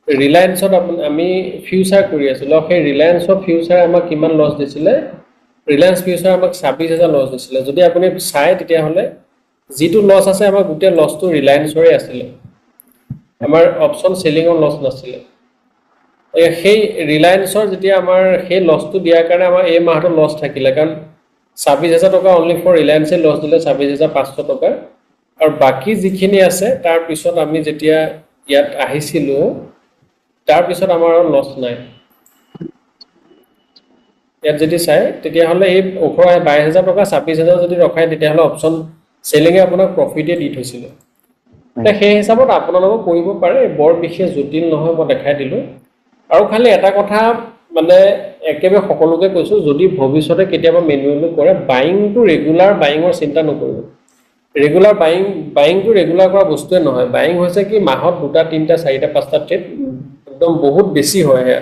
ৰিলায়েন্সত আমি ফিউচাৰ কৰি আছিলোঁ। সেই ৰিলায়েন্সৰ ফিউচাৰে আমাক কিমান লছ দিছিলে, ৰিলায়েন্স ফিউচাৰ আমাক 26,000 লছ দিছিলে। যদি আপুনি চায় তেতিয়াহ'লে যিটো লছ আছে আমাৰ গোটেই লছটো ৰিলায়েন্সৰে আছিলে, আমাৰ অপশ্যন চেলিঙৰ লছ নাছিলে। সেই ৰিলায়েন্সৰ যেতিয়া আমাৰ সেই লছটো দিয়াৰ কাৰণে আমাৰ এই মাহটো লছ থাকিলে, কাৰণ 26,000 টকা অনলি ফৰ ৰিলায়েন্সে লছ দিলে 26,500 টকা। আৰু বাকী যিখিনি আছে তাৰপিছত আমি যেতিয়া ইয়াত আহিছিলোঁ তাৰপিছত আমাৰ আৰু লছ নাই। ইয়াত যদি চাই তেতিয়াহ'লে এই 22,000 টকা 26,000 যদি ৰখায় তেতিয়াহ'লে অপশ্যন চেলিঙে আপোনাক প্ৰফিটে দি থৈছিলে। সেই হিচাপত আপোনালোকে কৰিব পাৰে, বৰ বিশেষ জটিল নহয়, মই দেখাই দিলোঁ। আৰু খালি এটা কথা মানে একেবাৰে সকলোকে কৈছোঁ, যদি ভৱিষ্যতে কেতিয়াবা মেনুৱেলি কৰে বাইংটো ৰেগুলাৰ বাইঙৰ চিন্তা নকৰিব। ৰেগুলাৰ বাইংটো ৰেগুলাৰ কৰা বস্তুৱে নহয়। বাইং হৈছে কি মাহত 2টা 3টা 4টা 5টা ট্ৰেড একদম বহুত বেছি হয়। সেয়া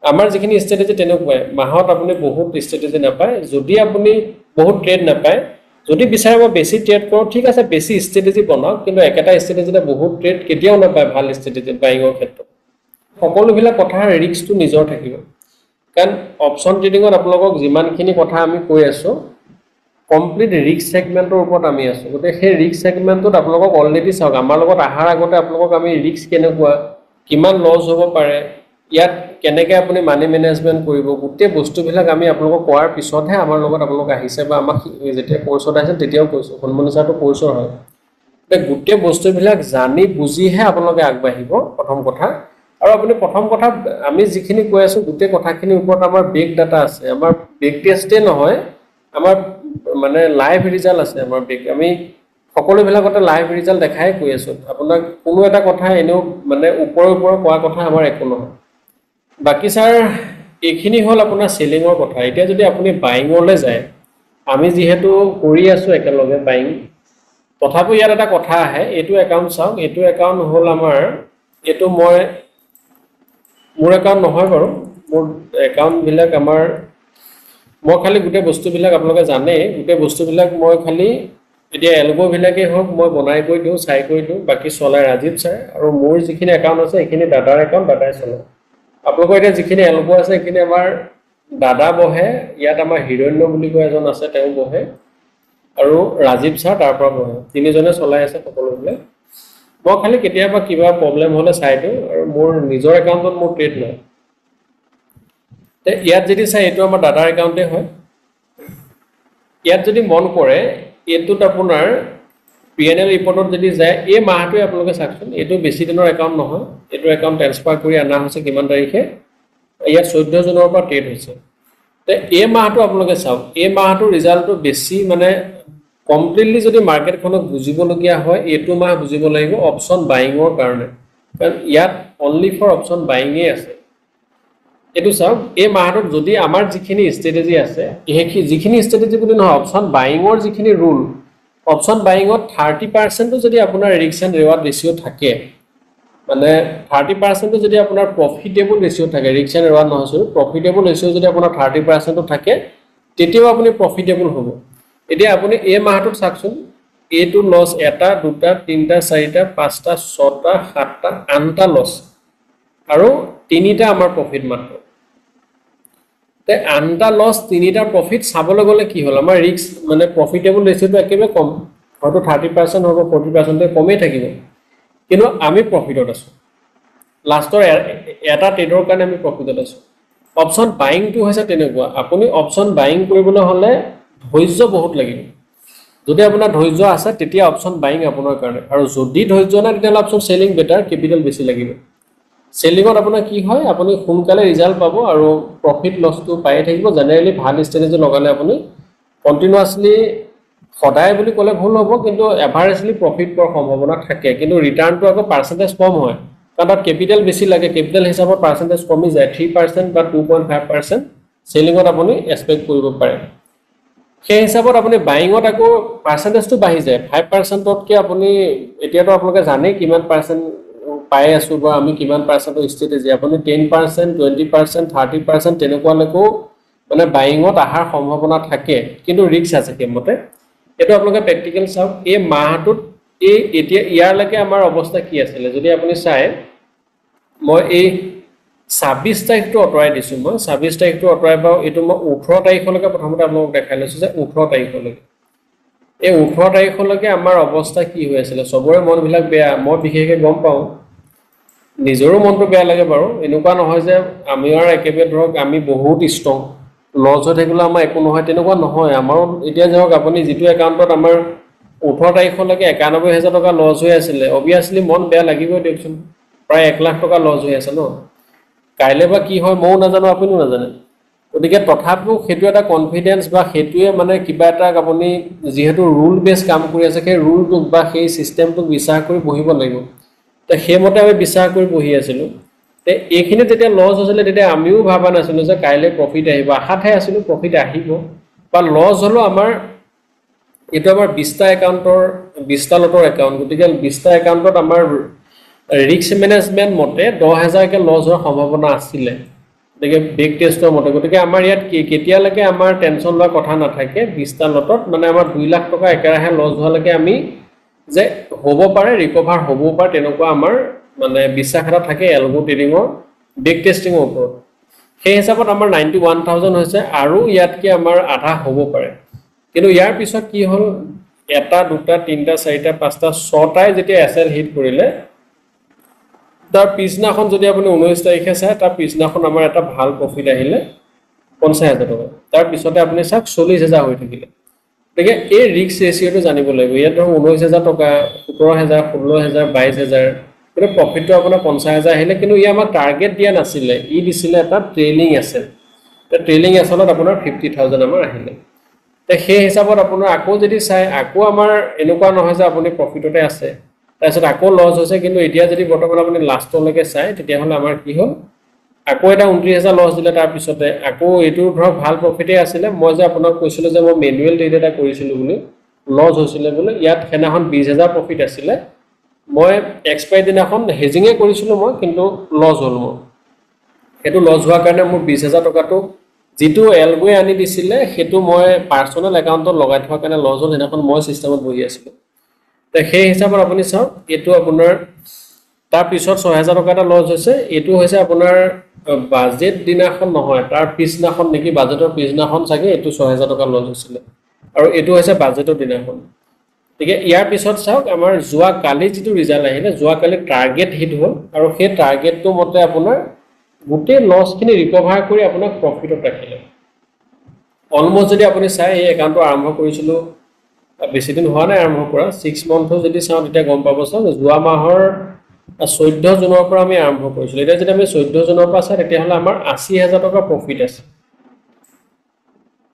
আমাৰ যিখিনি ষ্ট্ৰেটেজি তেনেকুৱাই, মাহত আপুনি বহুত ষ্ট্ৰেটেজি নাপায়। যদি আপুনি বহুত ট্ৰেড নাপায়, যদি বিচাৰে মই বেছি ট্ৰেড কৰোঁ, ঠিক আছে, বেছি ষ্ট্ৰেটেজি বনাওক, কিন্তু একেটা ষ্ট্ৰেটেজিতে বহুত ট্ৰেড কেতিয়াও নাপায় ভাল ষ্ট্ৰেটেজি বাইঙৰ ক্ষেত্ৰত। সকলোবিলাক কথাৰ ৰিস্কটো নিজৰ থাকিব, কাৰণ অপশ্যন ট্ৰেডিঙত আপোনালোকক যিমানখিনি কথা আমি কৈ আছোঁ কমপ্লিট ৰিস্ক ছেগমেণ্টৰ ওপৰত আমি আছোঁ। গতিকে সেই ৰিস্ক ছেগমেণ্টটোত আপোনালোকক অলৰেডি চাওক, আমাৰ লগত অহাৰ আগতে আপোনালোকক আমি ৰিস্ক কেনেকুৱা, কিমান লছ হ'ব পাৰে, ইয়াত কেনেকৈ আপুনি মানি মেনেজমেণ্ট কৰিব, গোটেই বস্তুবিলাক আমি আপোনালোকক কোৱাৰ পিছতহে আমাৰ লগত আপোনালোক আহিছে বা আমাক যেতিয়া কৰ্চত আহিছে তেতিয়াও কৈছোঁ, সোণমণি ছাৰটো কৰ্চৰ হয়। গোটেই বস্তুবিলাক জানি বুজিহে আপোনালোকে আগবাঢ়িব প্ৰথম কথা। আৰু আপুনি প্ৰথম কথা আমি যিখিনি কৈ আছোঁ গোটেই কথাখিনিৰ ওপৰত আমাৰ বেক ডাটা আছে, আমাৰ বেক টেষ্টেই নহয়, আমাৰ মানে লাইভ ৰিজাল্ট আছে। আমাৰ বেক আমি সকলোবিলাকতে লাইভ ৰিজাল্ট দেখাই কৈ আছোঁ আপোনাক। কোনো এটা কথা এনেও মানে ওপৰে ওপৰে কোৱা কথা আমাৰ একো নহয়। বাকী ছাৰ এইখিনি হ'ল আপোনাৰ চেলিঙৰ কথা। এতিয়া যদি আপুনি বাইঙলৈ যায়, আমি যিহেতু কৰি আছোঁ একেলগে বাইং, তথাপিও ইয়াত এটা কথা আহে। এইটো একাউণ্ট চাওক, এইটো একাউণ্ট হ'ল আমাৰ, এইটো মই মোৰ একাউণ্ট নহয় বাৰু, মোৰ একাউণ্টবিলাক আমাৰ, মই খালি গোটেই বস্তুবিলাক আপোনালোকে জানেই, গোটেই বস্তুবিলাক মই খালি এতিয়া এলগ'বিলাকেই হওক মই বনাই কৰি দিওঁ, চাই কৰি দিওঁ, বাকী চলাই ৰাজীৱ ছাৰ। আৰু মোৰ যিখিনি একাউণ্ট আছে সেইখিনি দাদাৰ একাউণ্ট, দাদাই চলায়। আপোনালোকৰ এতিয়া যিখিনি এলগ' আছে সেইখিনি আমাৰ দাদা বহে, ইয়াত আমাৰ হিৰণ্য বুলি কোৱা এজন আছে তেওঁ বহে, আৰু ৰাজীৱ ছাৰ তাৰ পৰা বহে, তিনিজনে চলাই আছে সকলোবিলাক। মই খালি কেতিয়াবা কিবা প্ৰব্লেম হ'লে চাই দিওঁ, আৰু মোৰ নিজৰ একাউণ্টত মোৰ ট্ৰেড নাই। ইয়াত যদি চাই এইটো আমাৰ দাদাৰ একাউণ্টেই হয়। ইয়াত যদি মন কৰে এইটোত আপোনাৰ পি এন এল ৰিপৰ্টত যদি যায়, এই মাহটোৱে আপোনালোকে চাওকচোন, এইটো বেছি দিনৰ একাউণ্ট নহয়, এইটো একাউণ্ট ট্ৰেন্সফাৰ কৰি অনা হৈছে কিমান তাৰিখে, ইয়াত 14 জুনৰ পৰা ট্ৰেড হৈছে। এই মাহটো আপোনালোকে চাওক, এই মাহটোৰ ৰিজাল্টটো বেছি মানে কমপ্লিটলি যদি মাৰ্কেটখনক বুজিবলগীয়া হয় এইটো মাহ বুজিব লাগিব অপশ্যন বাইঙৰ কাৰণে, কাৰণ ইয়াত অনলি ফৰ অপশ্যন বাইঙেই আছে। এইটো চাওক, এই মাহটোত যদি আমাৰ যিখিনি ষ্ট্ৰেটেজি আছে, সেইখিনি যিখিনি ষ্ট্ৰেটেজি বুলি নহয়, অপশ্যন বাইঙৰ যিখিনি ৰুল, অপশ্যন বাইঙত 30%-টো যদি আপোনাৰ ৰিস্ক এণ্ড ৰিৱাৰ্ড ৰেচিঅ' থাকে, মানে 30%-টো যদি আপোনাৰ প্ৰফিটেবল ৰেচিঅ' থাকে, ৰিস্ক এণ্ড ৰিৱাৰ্ড নহয় চৰি, প্ৰফিটেবল ৰেচিঅ' যদি আপোনাৰ 30%-টো থাকে, তেতিয়াও আপুনি প্ৰফিটেবল হ'ব। এতিয়া আপুনি এই মাহটোত চাওকচোন, এইটো লছ 1, 2, 3, 4, 5, 6, 7, 8টা লছ আৰু 3টা আমাৰ প্ৰফিট মাত্ৰ। 8টা লছ 3টা প্ৰফিট চাবলৈ গ'লে কি হ'ল, আমাৰ ৰিস্ক মানে প্ৰফিটেবল ৰেচিঅ'টো একেবাৰে কম, হয়তো 30% হ'ব, 40% কমেই থাকিব, কিন্তু আমি প্ৰফিটত আছোঁ। লাষ্টৰ এটা ট্ৰেডৰ কাৰণে আমি প্ৰফিটত আছোঁ। অপশ্যন বাইংটো হৈছে তেনেকুৱা, আপুনি অপশ্যন বাইং কৰিবলৈ হ'লে ধৈৰ্য বহুত লাগিব। যদি আপোনাৰ ধৈৰ্য আছে তেতিয়া অপশ্যন বাইং আপোনাৰ কাৰণে, আৰু যদি ধৈৰ্য নাই তেতিয়াহ'লে অপশ্যন চেলিং বেটাৰ, কেপিটেল বেছি লাগিব। চেলিঙত আপোনাৰ কি হয়, আপুনি সোনকালে ৰিজাল্ট পাব আৰু প্ৰফিট লছটো পায়ে থাকিব। জেনেৰেলি ভাল ষ্ট্ৰেটেজি লগালে আপুনি কণ্টিনিউৱাছলি, সদায় বুলি ক'লে ভুল হ'ব, কিন্তু এভাৰেজলি প্ৰফিট পোৱাৰ সম্ভাৱনা থাকে। কিন্তু ৰিটাৰ্ণটো আকৌ পাৰ্চেণ্টেজ কম হয়, কাৰণ তাত কেপিটেল বেছি লাগে, কেপিটেল হিচাপত পাৰ্চেণ্টেজ কমি যায়, 3% বা 2.5% চেলিঙত আপুনি এক্সপেক্ট কৰিব পাৰে। সেই হিচাপত আপুনি বাইঙত আকৌ পাৰ্চেণ্টেজটো বাঢ়ি যায়, 5%তকৈ আপুনি এতিয়াতো আপোনালোকে জানেই কিমান পাৰ্চেণ্ট পাই আছোঁ বা আমি কিমান পাৰ্চেণ্টৰ ষ্ট্ৰেটেজি, আপুনি 10%, 20%, 30% তেনেকুৱালৈকেও মানে বাইঙত অহাৰ সম্ভাৱনা থাকে, কিন্তু ৰিস্ক আছে সেইমতে। এইটো আপোনালোকে প্ৰেক্টিকেল চাওক। এই মাহটোত এই এতিয়া ইয়াৰলৈকে আমাৰ অৱস্থা কি আছিলে যদি আপুনি চায়, মই এই 26 তাৰিখটো আঁতৰাই দিছোঁ, মই 26 তাৰিখটো আঁতৰাই পাওঁ, এইটো মই 18 তাৰিখলৈকে প্ৰথমতে আপোনালোকক দেখাই লৈছোঁ যে 18 তাৰিখলৈকে, এই 18 তাৰিখলৈকে আমাৰ অৱস্থা কি হৈ আছিলে। চবৰে মনবিলাক বেয়া, মই বিশেষকৈ গম পাওঁ, নিজৰো মনটো বেয়া লাগে বাৰু, এনেকুৱা নহয় যে আমি আৰু একেবাৰে ধৰক আমি বহুত ষ্ট্ৰং, লছ হৈ থাকিলেও আমাৰ একো নহয়, তেনেকুৱা নহয়। আমাৰো এতিয়া ধৰক আপুনি যিটো একাউণ্টত আমাৰ 18 তাৰিখলৈকে 91,000 টকা লছ হৈ আছিলে, অভিয়াছলি মন বেয়া লাগিবই দিয়কচোন, প্ৰায় 1 লাখ টকা লছ হৈ আছে ন। কাইলৈ বা কি হয় ময়ো নাজানো, আপুনিও নাজানে। গতিকে তথাপিও সেইটো এটা কনফিডেঞ্চ বা সেইটোৱে মানে কিবা এটা আপুনি যিহেতু ৰুল বেছ কাম কৰি আছে, সেই ৰুলটোক বা সেই ছিষ্টেমটোক বিশ্বাস কৰি বহিব লাগিব। তো সেইমতে আমি বিশ্বাস কৰি বহি আছিলোঁ। তে এইখিনি যেতিয়া লছ হৈছিলে তেতিয়া আমিও ভবা নাছিলোঁ যে কাইলৈ প্ৰফিট আহিব, আশাতহে আছিলোঁ প্ৰফিট আহিব বা লছ হ'লেও আমাৰ এইটো আমাৰ 20টা একাউণ্টৰ 20টা লটৰ একাউণ্ট, গতিকে 20টা একাউণ্টত আমাৰ ৰিস্ক মেনেজমেণ্ট মতে 10,000কৈ লছ হোৱাৰ সম্ভাৱনা আছিলে, গতিকে বেক টেষ্টৰ মতে। গতিকে আমাৰ ইয়াত কেতিয়ালৈকে আমাৰ টেনশ্যন লোৱাৰ কথা নাথাকে, 20টা লটত মানে আমাৰ 2 লাখ টকা একেৰাহে লছ হোৱালৈকে আমি যে হ'ব পাৰে ৰিকভাৰ হ'বও পাৰে, তেনেকুৱা আমাৰ মানে বিশ্বাস এটা থাকে এলগো ট্ৰেডিঙৰ বেক টেষ্টিঙৰ ওপৰত। সেই হিচাপত আমাৰ 91,000 হৈছে আৰু ইয়াতকৈ আমাৰ আধা হ'ব পাৰে। কিন্তু ইয়াৰ পিছত কি হ'ল, 1, 2, 3, 4, 5, 6টাই যেতিয়া এছ এল হিট কৰিলে, তাৰ পিছদিনাখন যদি আপুনি 19 তাৰিখে চায়, তাৰ পিছদিনাখন আমাৰ এটা ভাল প্ৰফিট আহিলে 50,000 টকা। তাৰ পিছতে আপুনি চাওক 40,000 হৈ থাকিলে। গতিকে এই ৰিস্ক ৰেচিঅ'টো জানিব লাগিব। ইয়াত ধৰক 19,000 টকা, 17,000, 16,000, 22,000, কিন্তু প্ৰফিটটো আপোনাৰ 50,000 আহিলে। কিন্তু ই আমাক টাৰ্গেট দিয়া নাছিলে, ই দিছিলে এটা ট্ৰেইলিং এছেল। ট্ৰেইলিং এছেলত আপোনাৰ 50,000 আমাৰ আহিলে। সেই হিচাপত আপোনাৰ আকৌ যদি চাই, আকৌ আমাৰ এনেকুৱা নহয় যে আপুনি প্ৰফিটতে আছে, তাৰপিছত আকৌ লছ হৈছে। কিন্তু এতিয়া যদি বৰ্তমান আপুনি লাষ্টলৈকে চায়, তেতিয়াহ'লে আমাৰ কি হ'ল, আকৌ এটা 29,000 লছ দিলে। তাৰপিছতে আকৌ এইটো ধৰক ভাল প্ৰফিটেই আছিলে। মই যে আপোনাক কৈছিলোঁ যে মই মেনুৱেল ট্ৰেড এটা কৰিছিলোঁ বুলি, লছ হৈছিলে বুলি, ইয়াত সেইদিনাখন 20,000 প্ৰফিট আছিলে। মই এক্সপায়াৰী দিনাখন হেজিঙে কৰিছিলোঁ মই, কিন্তু লছ হ'ল মোৰ। সেইটো লছ হোৱাৰ কাৰণে মোৰ 20,000 টকাটো যিটো এলগোৱে আনি দিছিলে সেইটো মই পাৰ্চনেল একাউণ্টত লগাই থোৱাৰ কাৰণে লছ হ'ল। সেইদিনাখন মই ছিষ্টেমত বহি আছিলোঁ। সেই হিচাপত আপুনি চাওক, এইটো আপোনাৰ তাৰপিছত 6,000 টকা এটা লছ হৈছে। এইটো হৈছে আপোনাৰ বাজেট দিনাখন নহয়, তাৰ পিছদিনাখন নেকি, বাজেটৰ পিছদিনাখন চাগে এইটো 6,000 টকা লছ হৈছিলে, আৰু এইটো হৈছে বাজেটৰ দিনাখন। গতিকে ইয়াৰ পিছত চাওক আমাৰ যোৱাকালি যিটো ৰিজাল্ট আহিলে, যোৱাকালি টাৰ্গেট হিট হ'ল আৰু সেই টাৰ্গেটটো মতে আপোনাৰ গোটেই লছখিনি ৰিকভাৰ কৰি আপোনাক প্ৰফিটত ৰাখিলে। অলমষ্ট যদি আপুনি চাই, এই একাউণ্টটো আৰম্ভ কৰিছিলোঁ বেছি দিন হোৱা নাই আৰম্ভ কৰা, 6 মান্থো যদি চাওঁ তেতিয়া গম পাব। চাওক যোৱা মাহৰ 14 জুনৰ পৰা আমি আৰম্ভ কৰিছিলোঁ। এতিয়া যদি আমি 14 জুনৰ পৰা চাওঁ তেতিয়াহ'লে আমাৰ 80,000 টকা প্ৰফিট আছে।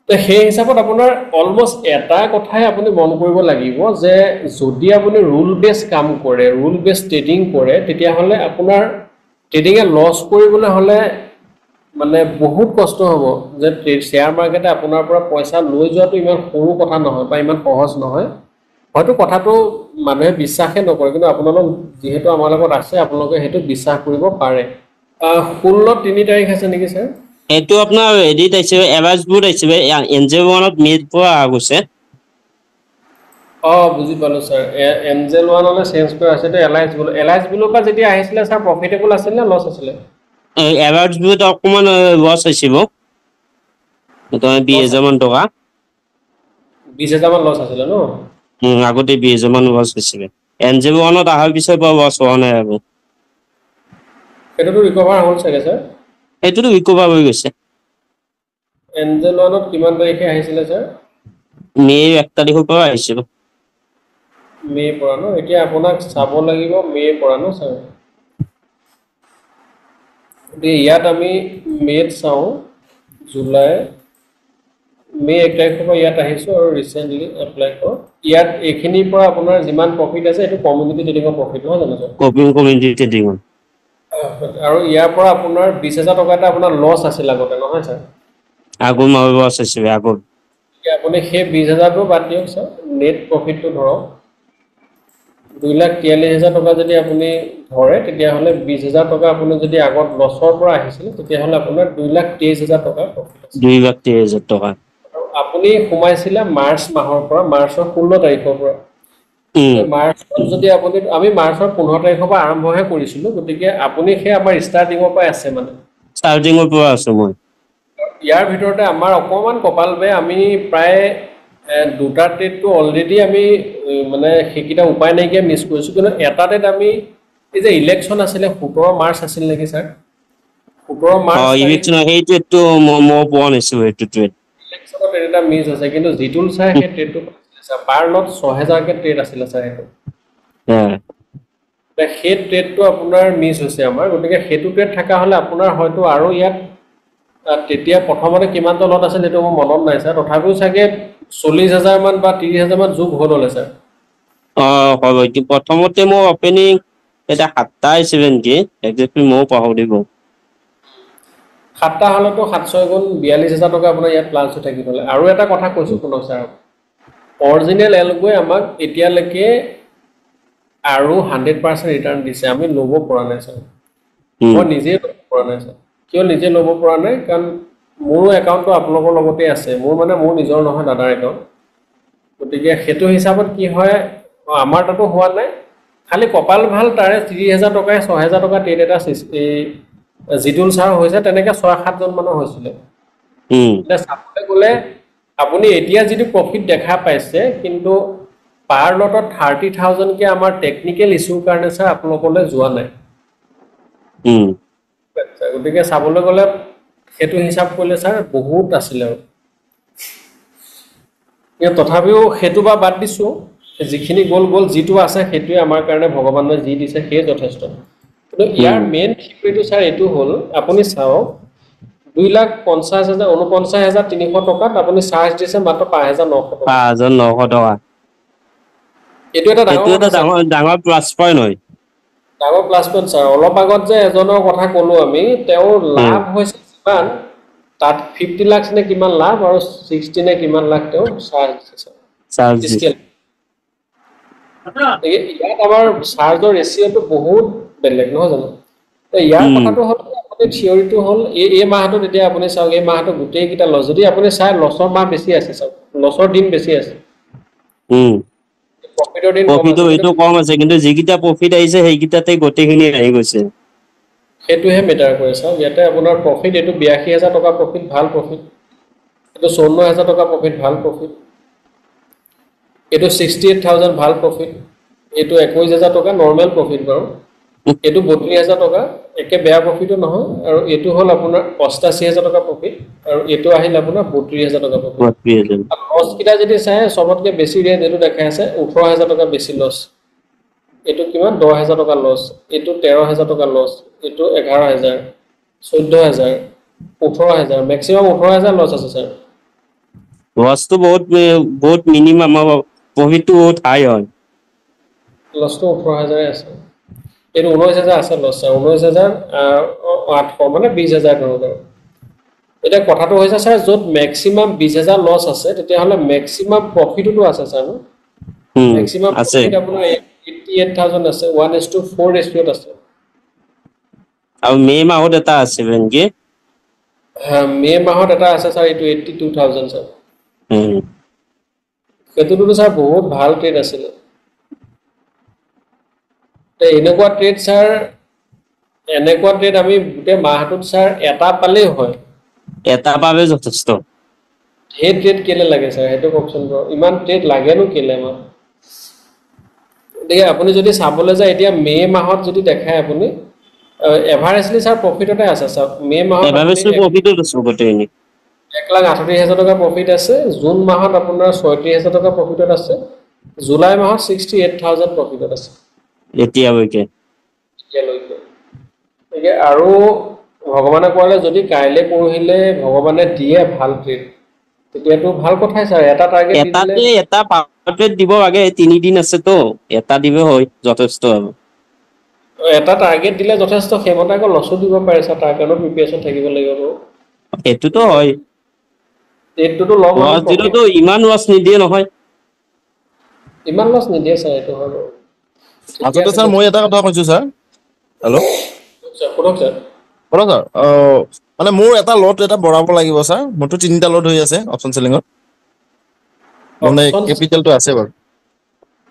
তো সেই হিচাপত আপোনাৰ অলমষ্ট এটা কথাই আপুনি মন কৰিব লাগিব যে যদি আপুনি ৰুল বেছ কাম কৰে, ৰুল বেছ ট্ৰেডিং কৰে, তেতিয়াহ'লে আপোনাৰ ট্ৰেডিঙে লছ কৰিবলৈ হ'লে মানে বহুত কষ্ট হ'ব যে শ্বেয়াৰ মাৰ্কেটে আপোনাৰ পৰা পইচা লৈ যোৱাটো ইমান সৰু কথা নহয় বা ইমান সহজ নহয়। হয়তো কথাটো মানুহে বিশ্বাসে নকৰে, কিন্তু আপোনালোক যিহেতু আমাৰ লগত আছে, আপোনালোকে সেইটো বিশ্বাস কৰিব পাৰে। 16/3 তাৰিখ আছে নেকি ছাৰ? এইটো আপোনাৰ হেৰিত আহিছে, এভাৰেজ বুট আহিছে, এন জি ওৱানত মে'ৰ পৰা অহা গৈছে। অঁ, বুজি পালোঁ ছাৰ। এঞ্জেল ওৱানলৈ চেঞ্জ কৰা আছে, এইটো এলাইচ ব্লু। এলাইচ ব্লুৰ পৰা যেতিয়া আহিছিলে ছাৰ, প্ৰফিটেবল আছিল নে লছ আছিলে? এভাৰেজ বুট অকণমান লছ হৈছিল, 20,000 মান টকা। 20,000 মান লছ আছিলে ন? আগতে 20,000 মান লছ হৈছিলে। এন জি ওৱানত অহাৰ পিছৰ পৰা লছ হোৱা নাই আৰু। সেইটোতো ৰিকভাৰ হ'ল চাগে ছাৰ? সেইটোতো ৰিকভাৰ হৈ গৈছে। এঞ্জেল ওৱানত কিমান তাৰিখে আহিছিলে ছাৰ? মে'ৰ 1 তাৰিখৰ পৰা আহিছিল। মে'ৰ পৰা ন? এতিয়া আপোনাক চাব লাগিব মে'ৰ পৰা ন ছাৰ? গতিকে ইয়াত আমি মে'ত চাওঁ, জুলাই, মে' 1 তাৰিখৰ পৰা ইয়াত আহিছোঁ আৰু ৰিচেণ্টলি এপ্লাই কৰক। ইয়াত এইখিনিৰ পৰা আপোনাৰ যিমান প্ৰফিট আছে, এইটো কমিউনিটি ট্ৰেডিঙৰ প্ৰফিট নহয় জানো ছাৰ? কমিউনিটি ট্ৰেডিঙৰ। আৰু ইয়াৰ পৰা আপোনাৰ 20,000 টকা এটা আপোনাৰ লছ আছিল আগতে, নহয় ছাৰ? আগৰ মাহৰ লছ আছিলে আগত। আপুনি সেই 20,000টো বাদ দিয়ক ছাৰ, নেট প্ৰফিটটো ধৰক 2,43,000 টকা যদি আপুনি ধৰে, তেতিয়াহ'লে 20,000 টকা আপুনি যদি আগত লছৰ পৰা আহিছিলে, তেতিয়াহ'লে আপোনাৰ 2,23,000 টকা প্ৰফিট আছে। 2,23,000 টকা। আৰু আপুনি সোমাইছিলে মাৰ্চ মাহৰ পৰা, মাৰ্চৰ 16 তাৰিখৰ পৰা। মাৰ্চত যদি আপুনি, আমি মাৰ্চৰ 15 তাৰিখৰ পৰা আৰম্ভহে কৰিছিলোঁ, গতিকে আপুনি সেই আমাৰ ষ্টাৰ্টিঙৰ পৰাই আছে মানে। ষ্টাৰ্টিঙৰ পৰা আছোঁ মই। ইয়াৰ ভিতৰতে আমাৰ অকণমান কপাল বেয়া, আমি প্ৰায় দুটা ট্ৰেডটো অলৰেডি আমি মানে সেইকেইটা উপায় নাইকিয়া মিছ কৰিছোঁ। কিন্তু এটা ট্ৰেড আমি, এই যে ইলেকশ্যন আছিলে, 17 মাৰ্চ আছিল নেকি ছাৰ? 17 মাৰ্চ। ইলেকশ্যন, সেই ট্ৰেডটো মই পোৱা নাছিলোঁ, সেইটো ট্ৰেড। ইলেকশ্যনৰ ট্ৰেড এটা মিছ আছে, কিন্তু জিতুল ছাৰ সেই ট্ৰেডটো পাইছিলে ছাৰ। পাৰ lot 6,000কে ট্ৰেড আছিলে ছাৰ সেইটো। সেই ট্ৰেডটো আপোনাৰ মিছ হৈছে আমাৰ। গতিকে সেইটো ট্ৰেড থকা হ'লে আপোনাৰ হয়তো আৰু ইয়াত তেতিয়া প্ৰথমতে কিমানটা lot আছিল সেইটো মোৰ মনত নাই ছাৰ, তথাপিও চাগে 40,000 মান বা 30,000 মান যোগ হ'ল হ'লে ছাৰ। অঁ, হয়। প্ৰথমতে মোৰ অপেনিং এতিয়া 7টা আহিছিলে নেকি, একজেক্টলি ময়ো পাহৰি গ'লো। 7টা হ'লেতো 7 6 গুণ 42,000 টকা আপোনাৰ ইয়াত প্লাছ হৈ থাকিব। আৰু এটা কথা কৈছোঁ শুনক ছাৰ, অৰিজিনেল এলগোৱে আমাক এতিয়ালৈকে আৰু 100% ৰিটাৰ্ণ দিছে, আমি ল'ব পৰা নাই ছাৰ। মই নিজে ল'ব পৰা নাই ছাৰ। কিয় নিজে ল'ব পৰা নাই? কাৰণ মোৰো একাউণ্টটো আপোনালোকৰ লগতে আছে, মোৰ মানে মোৰ নিজৰ নহয়, দাদাৰ একাউণ্ট। গতিকে সেইটো হিচাপত কি হয়, আমাৰ তাতো হোৱা নাই, খালি কপাল ভাল তাৰে 30,000 টকাই 6,000 টকা ট্ৰেড এটা এই জিতুল ছাৰ হৈছে, তেনেকৈ 6-7জন মানৰ হৈছিলে। এতিয়া চাবলৈ গ'লে আপুনি এতিয়া যিটো প্ৰফিট দেখা পাইছে, কিন্তু পাৰ লটত 30,000কে আমাৰ টেকনিকেল ইছ্যুৰ কাৰণে ছাৰ আপোনালোকলৈ যোৱা নাই। গতিকে চাবলৈ গ'লে সেইটো হিচাপ কৰিলে ছাৰ বহুত আছিলে আৰু। কিন্তু তথাপিও সেইটো বা বাদ দিছোঁ, যিখিনি গ'ল গ'ল, যিটো আছে সেইটোৱে আমাৰ কাৰণে ভগৱানে যি দিছে সেয়ে যথেষ্ট। কিন্তু ইয়াৰ মেইন থিয়ৰিটো ছাৰ এইটো হ'ল, আপুনি চাওক 2,50,000, 49,300 টকাত আপুনি চাৰ্জ দিছে মাত্ৰ 5,900 টকা। 5,900 টকা। এইটো এটা ডাঙৰ এইটো এটা ডাঙৰ ডাঙৰ প্লাছ পইণ্ট হয়। ডাঙৰ প্লাছ পইণ্ট ছাৰ। অলপ আগত যে এজনৰ কথা ক'লো আমি, তেওঁৰ লাভ হৈছে কিমান, তাত 50 লাখ নে কিমান লাভ আৰু 60 নে কিমান লাখ তেওঁ চাৰ্জ দিছে ছাৰ। চাৰ্জ দিছে। ইয়াত আমাৰ চাৰ্জৰ ৰেচিঅ'টো বহুত বেলেগ নহয় জানো? ইয়াৰ কথাটো হ'ল, আপুনি থিয়ৰিটো হ'ল এই মাহটোত এতিয়া আপুনি চাওক, এই মাহটো গোটেইকেইটা লছ, যদি আপুনি চাই লছৰ মাহ বেছি আছে চাওক, লছৰ দিন বেছি আছে, প্ৰফিটৰ দিন প্ৰফিটৰ এইটো কম আছে, কিন্তু যিকেইটা প্ৰফিট আহিছে সেইকেইটাতে গোটেইখিনি আহি গৈছে। সেইটোহে মেটাৰ কৰে চাওক। ইয়াতে আপোনাৰ প্ৰফিট এইটো 82,000 টকা প্ৰফিট, ভাল প্ৰফিট। এইটো 54,000 টকা প্ৰফিট, ভাল প্ৰফিট। এইটো 68,000 ভাল প্ৰফিট। এইটো 21,000 টকা নৰ্মেল প্ৰফিট বাৰু। এইটো 32,000 টকা, একে বেয়া প্ৰফিটো নহয়। আৰু এইটো হ'ল আপোনাৰ 88,000 টকা প্ৰফিট, আৰু এইটো আহিল আপোনাৰ 32,000 টকা প্ৰফিট। লছকেইটা যদি চাই চবতকৈ বেছি ৰেট এইটো দেখাই আছে 18,000 টকা বেছি লছ। এইটো কিমান? 10,000 টকা লছ। এইটো 13,000 টকা লছ। এইটো 11,000, 14,000, 18,000, মেক্সিমাম 18,000 লছ আছে ছাৰ। লছটো বহুত বহুত মিনিমাম, প্ৰফিটটো বহুত হাই হয়। লছটো 18,000 আছে। এইটো 19,000 আছে লছ ছাৰ, 19,800 মানে 20,000 ধৰক আৰু। এতিয়া কথাটো হৈছে ছাৰ, য'ত মেক্সিমাম 20,000 লছ আছে, তেতিয়াহ'লে মেক্সিমাম প্ৰফিটতো আছে ছাৰ ন? মেক্সিমাম আছে। প্ৰফিট আপোনাৰ 88,000 আছে, 1:4 ৰেচিঅ'ত আছে। আৰু মে' মাহত এটা আছে নেকি? মে' মাহত এটা আছে ছাৰ, এইটো 82,000 ছাৰ। সেইটোতো ছাৰ বহুত ভাল ট্ৰেড আছিলে। এনেকুৱা ট্ৰেড ছাৰ, এনেকুৱা ট্ৰেড আমি গোটেই মাহটোত ছাৰ এটা পালেই হয়। এটা পালে যথেষ্ট। সেই ট্ৰেড কেলে লাগে ছাৰ, সেইটো কওকচোন বাৰু, ইমান ট্ৰেড লাগেনো কেলে আমাক? গতিকে আপুনি যদি চাবলৈ যায় এতিয়া মে' মাহত যদি দেখায় আপুনি এভাৰেজলি ছাৰ প্ৰফিটতে আছে ছাৰ। মে' মাহত এভাৰেজলি প্ৰফিটত আছো গোটেইখিনি। 1,38,000 টকা প্ৰফিট আছে। জুন মাহত আপোনাৰ 36,000 টকা প্ৰফিটত আছে। জুলাই মাহত 68,000 প্ৰফিটত আছে এতিয়ালৈকে। এতিয়ালৈকে। গতিকে আৰু ভগৱানে কোৱালে যদি কাইলৈ পৰহিলে ভগৱানে দিয়ে ভাল ট্ৰেড, তেতিয়াতো ভাল কথাই ছাৰ। এটা টাৰ্গেট দি দিলে এটা পাৰফেক্ট দিব লাগে, 3 দিন আছে তো, এটা দিব হয় যথেষ্ট আৰু। এটা টাৰ্গেট দিলে যথেষ্ট, সেইমতে আকৌ লছো দিব পাৰে ছাৰ, তাৰ কাৰণেও প্ৰিপেৰেশ্যন থাকিব লাগিব বাৰু। সেইটোতো হয়। ট্ৰেডটোতো ল'ম। লছ দিলেতো ইমান লছ নিদিয়ে নহয়। ইমান লছ নিদিয়ে ছাৰ, এইটো হয় বাৰু। মাজতে ছাৰ মই এটা কথা কৈছো ছাৰ, হেল্ল'? সোধক ছাৰ। শুনক ছাৰ, মানে মোৰ এটা লট এটা বঢ়াব লাগিব ছাৰ। মোৰতো 3টা লট হৈ আছে অপশ্যন চেলিঙত, মানে কেপিটেলটো আছে বাৰু।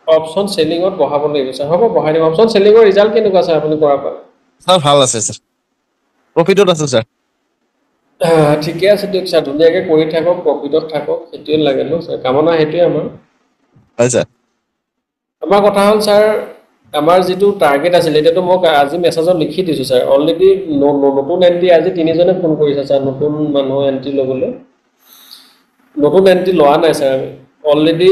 অপশ্যন চেলিঙত বঢ়াব লাগিব ছাৰ, হ'ব বঢ়াই দিম। অপশ্যন চেলিঙৰ ৰিজাল্ট কেনেকুৱা ছাৰ আপুনি কৰাৰ পৰা? ছাৰ ভাল আছে ছাৰ, প্ৰফিটত আছে ছাৰ। ঠিকে আছে দিয়ক ছাৰ, ধুনীয়াকে কৰি থাকক, প্ৰফিটত থাকক, সেইটোৱে লাগে ন ছাৰ, কামনা সেইটোৱে আমাৰ। হয় ছাৰ। আমাৰ কথা হ'ল ছাৰ, আমাৰ যিটো টাৰ্গেট আছিলে, এতিয়াতো মই আজি মেছেজত লিখি দিছোঁ ছাৰ, অলৰেডি নতুন এণ্ট্ৰি আজি 3জনে ফোন কৰিছে ছাৰ, নতুন মানুহ এণ্ট্ৰি ল'বলৈ। নতুন এণ্ট্ৰি লোৱা নাই ছাৰ, আমি অলৰেডি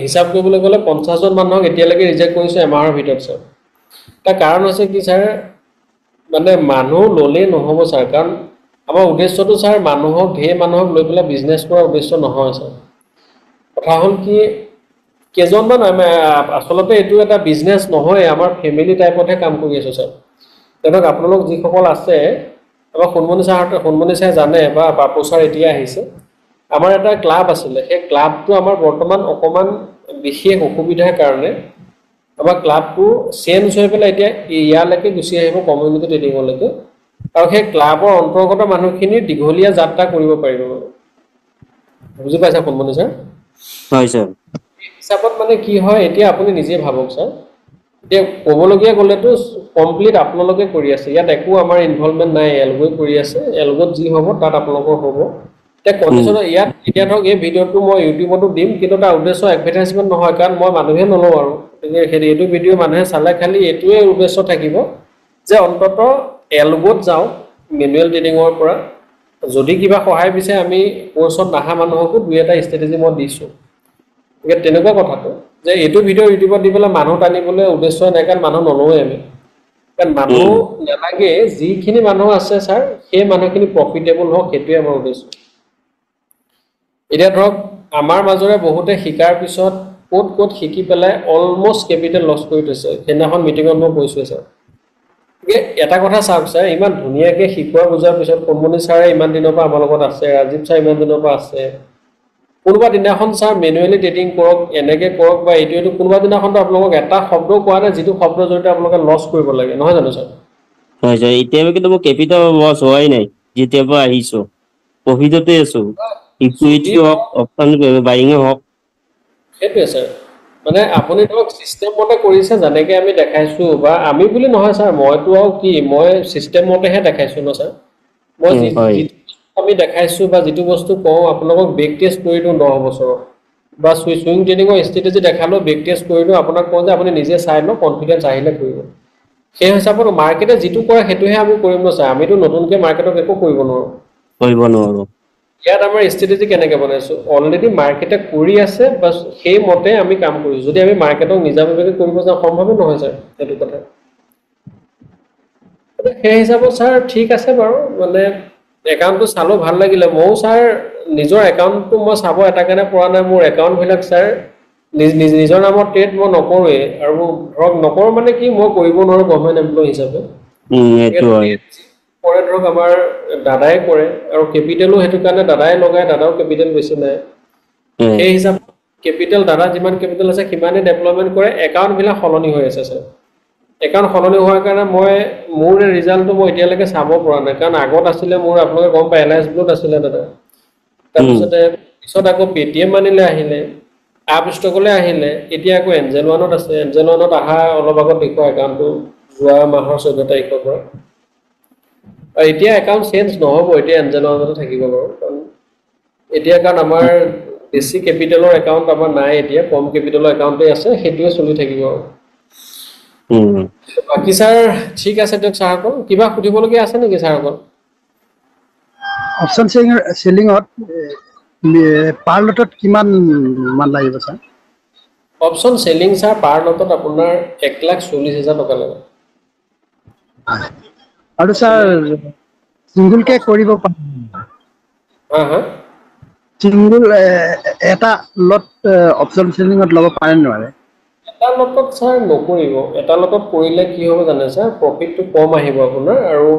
হিচাপ কৰিবলৈ গ'লে 50জন মানুহক এতিয়ালৈকে ৰিজেক্ট কৰিছোঁ এমাহৰ ভিতৰত ছাৰ। তাৰ কাৰণ হৈছে কি ছাৰ, মানে মানুহ ল'লেই নহ'ব ছাৰ, কাৰণ আমাৰ উদ্দেশ্যটো ছাৰ মানুহক ঢেৰ মানুহক লৈ পেলাই বিজনেছ কৰাৰ উদ্দেশ্য নহয় ছাৰ। কথা হ'ল কি, কেইজনমান আচলতে এইটো এটা বিজনেছ নহয়, আমাৰ ফেমিলি টাইপতহে কাম কৰি আছোঁ ছাৰ। ধৰক আপোনালোক যিসকল আছে, আমাৰ সোণমণি ছাৰহঁতে, সোণমণি ছাৰে জানে বা বাপু ছাৰ এতিয়া আহিছে, আমাৰ এটা ক্লাব আছিলে, সেই ক্লাবটো আমাৰ বৰ্তমান অকণমান বিশেষ অসুবিধাৰ কাৰণে আমাৰ ক্লাবটো চেঞ্জ হৈ পেলাই এতিয়া ইয়ালৈকে গুচি আহিব, কমিউনিটি ট্ৰেডিঙলৈকে, আৰু সেই ক্লাবৰ অন্তৰ্গত মানুহখিনি দীঘলীয়া যাত্ৰা কৰিব পাৰিব। বুজি পাইছা সোণমণি ছাৰ? হয় ছাৰ। হিচাপত মানে কি হয়, এতিয়া আপুনি নিজে ভাবক ছাৰ, এতিয়া ক'বলগীয়া গ'লেতো কমপ্লিট আপোনালোকে কৰি আছে, ইয়াত একো আমাৰ ইনভলভমেণ্ট নাই, এলগৈ কৰি আছে, এলগত যি হ'ব তাত আপোনালোকৰ হ'ব। এতিয়া কণ্ডিশ্যনত ইয়াত এতিয়া ধৰক এই ভিডিঅ'টো মই ইউটিউবতো দিম, কিন্তু তাৰ উদ্দেশ্য এডভাৰটাইজমেণ্ট নহয়, কাৰণ মই মানুহে নলওঁ আৰু। গতিকে এইটো ভিডিঅ' মানুহে চালে খালি এইটোৱে উদ্দেশ্য থাকিব যে অন্ততঃ এলগত যাওক মেনুৱেল ট্ৰেডিঙৰ পৰা, যদি কিবা সহায় বিচাৰে আমি কৰ্চত নাহা মানুহকো দুই এটা ষ্ট্ৰেটেজি মই দিছোঁ। গতিকে তেনেকুৱা কথাটো যে এইটো ভিডিঅ' ইউটিউবত দি পেলাই মানুহ টানিবলৈ উদ্দেশ্য নাই, কাৰণ মানুহ নলওঁৱে আমি, কাৰণ মানুহ নালাগে, যিখিনি মানুহ আছে ছাৰ সেই মানুহখিনি প্ৰফিটেবল হওক, সেইটোৱে আমাৰ উদ্দেশ্য। এতিয়া ধৰক আমাৰ মাজৰে বহুতে শিকাৰ পিছত ক'ত ক'ত শিকি পেলাই অলমষ্ট কেপিটেল লছ কৰি থৈছে, সেইদিনাখন মিটিঙত মই কৈছোৱে ছাৰ। গতিকে এটা কথা চাওক ছাৰ, ইমান ধুনীয়াকৈ শিকোৱা বুজাৰ পিছত সোণমণি ছাৰে ইমান দিনৰ পৰা আমাৰ লগত আছে, ৰাজীৱ ছাৰ ইমান দিনৰ পৰা আছে, কোনোবা দিনাখন ছাৰ মেনুৱেলি ট্ৰেডিং কৰক, এনেকৈ কৰক বা এইটো এইটো, কোনোবা দিনাখনতো আপোনালোকক এটা শব্দও কোৱা নাই যিটো শব্দৰ জৰিয়তে আপোনালোকে লছ কৰিব লাগে, নহয় জানো ছাৰ? হয় ছাৰ, এতিয়া কিন্তু মোৰ কেপিটেল লছ হোৱাই নাই, যেতিয়াৰ পৰা আহিছোঁ প্ৰফিটতে আছোঁ, ইকুইটি হওক, অপশ্যন বাইঙে হওক। সেইটোৱে ছাৰ, মানে আপুনি ধৰক চিষ্টেম মতে কৰিছে, যেনেকে আমি দেখাইছোঁ, বা আমি বুলি নহয় ছাৰ, মইতো আৰু কি, মই চিষ্টেম মতেহে দেখাইছোঁ ন ছাৰ। মই যিটো আমি দেখাইছোঁ বা যিটো বস্তু কওঁ আপোনালোকক বেক টেষ্ট কৰি দিওঁ 10 বছৰৰ, বা চুইং ট্ৰেডিঙৰ ষ্ট্ৰেটেজি দেখালেও বেক টেষ্ট কৰি দিওঁ, আপোনাক কওঁ যে আপুনি নিজে চাই লওক, কনফিডেঞ্চ আহিলে কৰিব। সেই হিচাপত মাৰ্কেটে যিটো কৰে সেইটোহে আমি কৰিম ন ছাৰ, আমিতো নতুনকৈ মাৰ্কেটক একো কৰিব নোৱাৰোঁ। কৰিব নোৱাৰোঁ। ইয়াত আমাৰ ষ্ট্ৰেটেজি কেনেকৈ বনাইছোঁ, অলৰেডি মাৰ্কেটে কৰি আছে, বাছ সেইমতে আমি কাম কৰিছোঁ। যদি আমি মাৰ্কেটক নিজাববীয়াকৈ কৰিব যাওঁ সম্ভৱেই নহয় ছাৰ, সেইটো কথা। সেই হিচাপত ছাৰ ঠিক আছে বাৰু, মানে একাউণ্টটো চালোঁ ভাল লাগিলে। ময়ো ছাৰ নিজৰ একাউণ্টটো মই চাব এটা কাৰণে পৰা নাই, মোৰ একাউণ্টবিলাক ছাৰ নিজৰ নামত ট্ৰেড মই নকৰোঁৱেই, আৰু ধৰক নকৰোঁ মানে কি, মই কৰিব নোৱাৰোঁ গভৰ্ণমেণ্ট এমপ্লয় হিচাপে। কৰে ধৰক আমাৰ দাদাই কৰে, আৰু কেপিটেলো সেইটো কাৰণে দাদাই লগায়, দাদাও কেপিটেল বেছি নাই। সেই হিচাপত কেপিটেল দাদা যিমান কেপিটেল আছে সিমানেই ডেভেলপমেণ্ট কৰে। একাউণ্টবিলাক সলনি হৈ আছে ছাৰ। একাউণ্ট সলনি হোৱাৰ কাৰণে মই মোৰ ৰিজাল্টটো মই এতিয়ালৈকে চাব পৰা নাই, কাৰণ আগত আছিলে মোৰ, আপোনালোকে গম পায়, এল I S ব্লুত আছিলে দাদা। তাৰপিছতে পিছত আকৌ পেটিএম মানিলে আহিলে, আপ ষ্টকলৈ আহিলে, এতিয়া আকৌ এঞ্জেল ওৱানত আছে। এঞ্জেল ওৱানত অহা অলপ আগত দেখুওৱা একাউণ্টটো যোৱা মাহৰ 14 তাৰিখৰ পৰা। আৰু এতিয়া একাউণ্ট চেঞ্জ নহ'ব, এতিয়া এঞ্জেল ওৱানতে থাকিব বাৰু। কাৰণ এতিয়া কাৰণ আমাৰ বেছি কেপিটেলৰ একাউণ্ট আমাৰ নাই, এতিয়া কম কেপিটেলৰ একাউণ্টেই আছে, সেইটোৱে চলি থাকিব আৰু। বাকী ছাৰ ঠিক আছে দিয়ক। ছাৰসকল কিবা সুধিবলগীয়া আছে নেকি ছাৰসকল? অপশ্যন চেলিঙত পাৰ লটত কিমান মান লাগিব sir? Option selling sir পাৰ লটত আপোনাৰ 1,40,000 টকা লাগে। আৰু ছাৰ চিংগুলকে কৰিব পাৰে? হা হা, চিংগুল এটা লট অপশ্যন চেলিঙত ল'ব পাৰে নোৱাৰে? এটা লটত ছাৰ নকৰিব। এটা লটত কৰিলে কি হ'ব জানে ছাৰ, প্ৰফিটটো কম আহিব আপোনাৰ, আৰু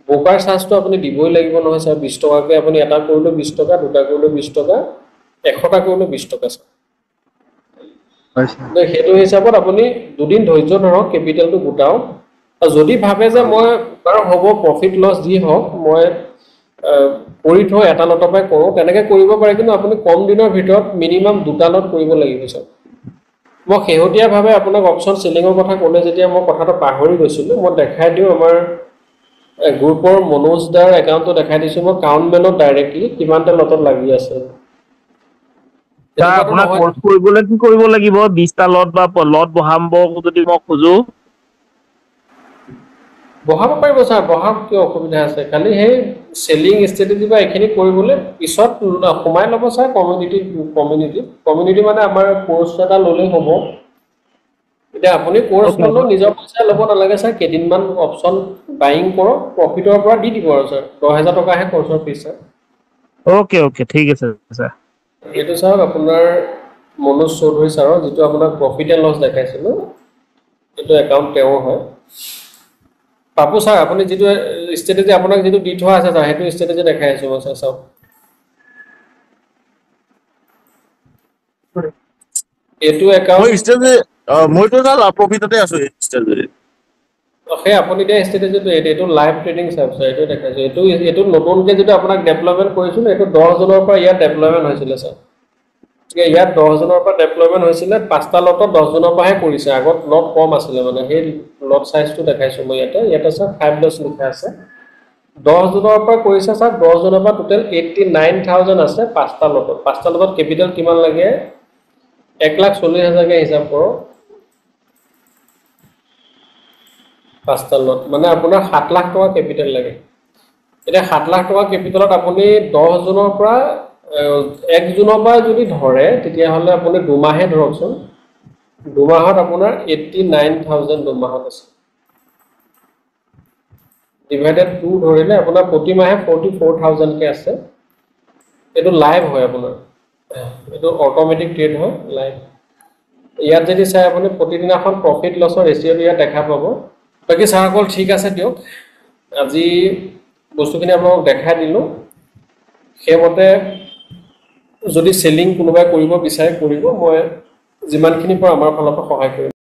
ব্ৰকাৰ চাৰ্জটো আপুনি দিবই লাগিব নহয় ছাৰ। 20 টকাকৈ আপুনি এটা কৰিলেও 20 টকা, দুটা কৰিলেও 20 টকা, 100টা কৰিলেও 20 টকা ছাৰ। সেইটো হিচাপত আপুনি দুদিন ধৈৰ্য ধৰক, কেপিটেলটো গোটাওক। যদি ভাবে যে মই বাৰু হ'ব প্ৰফিট লছ যি হওক মই কৰি থৈ এটা লটৰ পৰাই কৰোঁ, তেনেকৈ কৰিব পাৰে। কিন্তু আপুনি কম দিনৰ ভিতৰত মিনিমাম দুটা লট কৰিব লাগিব ছাৰ। মই শেহতীয়াভাৱে আপোনাক অপশ্যন চেলিঙৰ কথা ক'লে যেতিয়া মই কথাটো পাহৰি গৈছিলোঁ, মই দেখাই দিওঁ আমাৰ গ্ৰুপৰ মনোজ দাৰ একাউণ্টটো দেখাই দিছোঁ মই, কাউণ্টমেনত ডাইৰেক্টলি কিমানটা লটত লাগি আছে। আপোনাক কোৰ্চ কৰিবলৈ কি কৰিব লাগিব? 20টা লট বা লট বহাব যদি মই খোজো? বহাব পাৰিব ছাৰ, বহাব কিয় অসুবিধা আছে? খালি সেই চেলিং ষ্ট্ৰেটেজি বা এইখিনি কৰিবলৈ পিছত সোমাই ল'ব ছাৰ কমিউনিটি মানে আমাৰ কোৰ্চ এটা ল'লেই হ'ব। এতিয়া আপুনি কোৰ্চ ল'লেও নিজৰ পইচা ল'ব নালাগে ছাৰ, কেইদিনমান অপশ্যন বাইং কৰক, প্ৰফিটৰ পৰা দি দিব আৰু ছাৰ। 10,000 টকাহে কোৰ্চৰ ফিজ ছাৰ। অ'কে অ'কে, ঠিক আছে ছাৰ। এইটো চাওক আপোনাৰ মনোজ চৌধুৰী ছাৰৰ যিটো আপোনাক প্ৰফিট এণ্ড লছ দেখাইছিলোঁ, এইটো একাউণ্ট তেওঁৰ হয়। পাপু ছাৰ, আপুনি যিটো ষ্ট্ৰেটেজি আপোনাক যিটো দি থোৱা আছে ছাৰ, সেইটো ষ্ট্ৰেটেজি দেখাই আছোঁ মই ছাৰ। চাওক এইটো একাউণ্ট মইতো প্ৰফিটতে আছো। সেই আপুনি দিয়া ষ্ট্ৰেটেজিটো এইটো লাইভ ট্ৰেডিং ছাৰ, এইটো দেখাইছোঁ। এইটো নতুনকৈ যিটো আপোনাক ডেভেলপমেণ্ট কৰিছিলোঁ, এইটো 10 জনৰ পৰা ইয়াত ডেভেলপমেণ্ট হৈছিলে ছাৰ। ইয়াত 10 জনৰ পৰা ডেভেলপমেণ্ট হৈছিলে, 5টা লটত 10 জনৰ পৰাহে কৰিছে, আগত লট কম আছিলে মানে, সেই লট চাইজটো দেখাইছোঁ মই ইয়াতে। ইয়াতে ছাৰ 5 লটছ লিখা আছে। 10 জনৰ পৰা কৰিছে ছাৰ, 10 জনৰ পৰা টোটেল 89,000 আছে 5টা লটত। 5টা লটত কেপিটেল কিমান লাগে? 1,40,000কে হিচাপ কৰক। 5টা লট মানে আপোনাৰ 7 লাখ টকা কেপিটেল লাগে। এতিয়া 7 লাখ টকা কেপিটেলত আপুনি 10 জনৰ পৰা 1 জুনৰ পৰা যদি ধৰে, তেতিয়াহ'লে আপুনি দুমাহে ধৰকচোন, দুমাহত আপোনাৰ 89,000 দুমাহত আছে। ডিভাইডেড 2 ধৰিলে আপোনাৰ প্ৰতিমাহে 44,000কে আছে। এইটো লাইভ হয় আপোনাৰ, এইটো অট'মেটিক ট্ৰেড হয় লাইভ। ইয়াত যদি চাই আপুনি প্ৰতিদিনাখন প্ৰফিট লছৰ ৰেচিঅ'টো ইয়াত দেখা পাব। বাকী ছাৰসকল ঠিক আছে দিয়ক, আজি বস্তুখিনি আপোনালোকক দেখাই দিলোঁ। সেইমতে যদি চেলিং কোনোবাই কৰিব বিচাৰে কৰিব, মই যিমানখিনি পাৰোঁ আমাৰ ফালৰ পৰা সহায় কৰিম।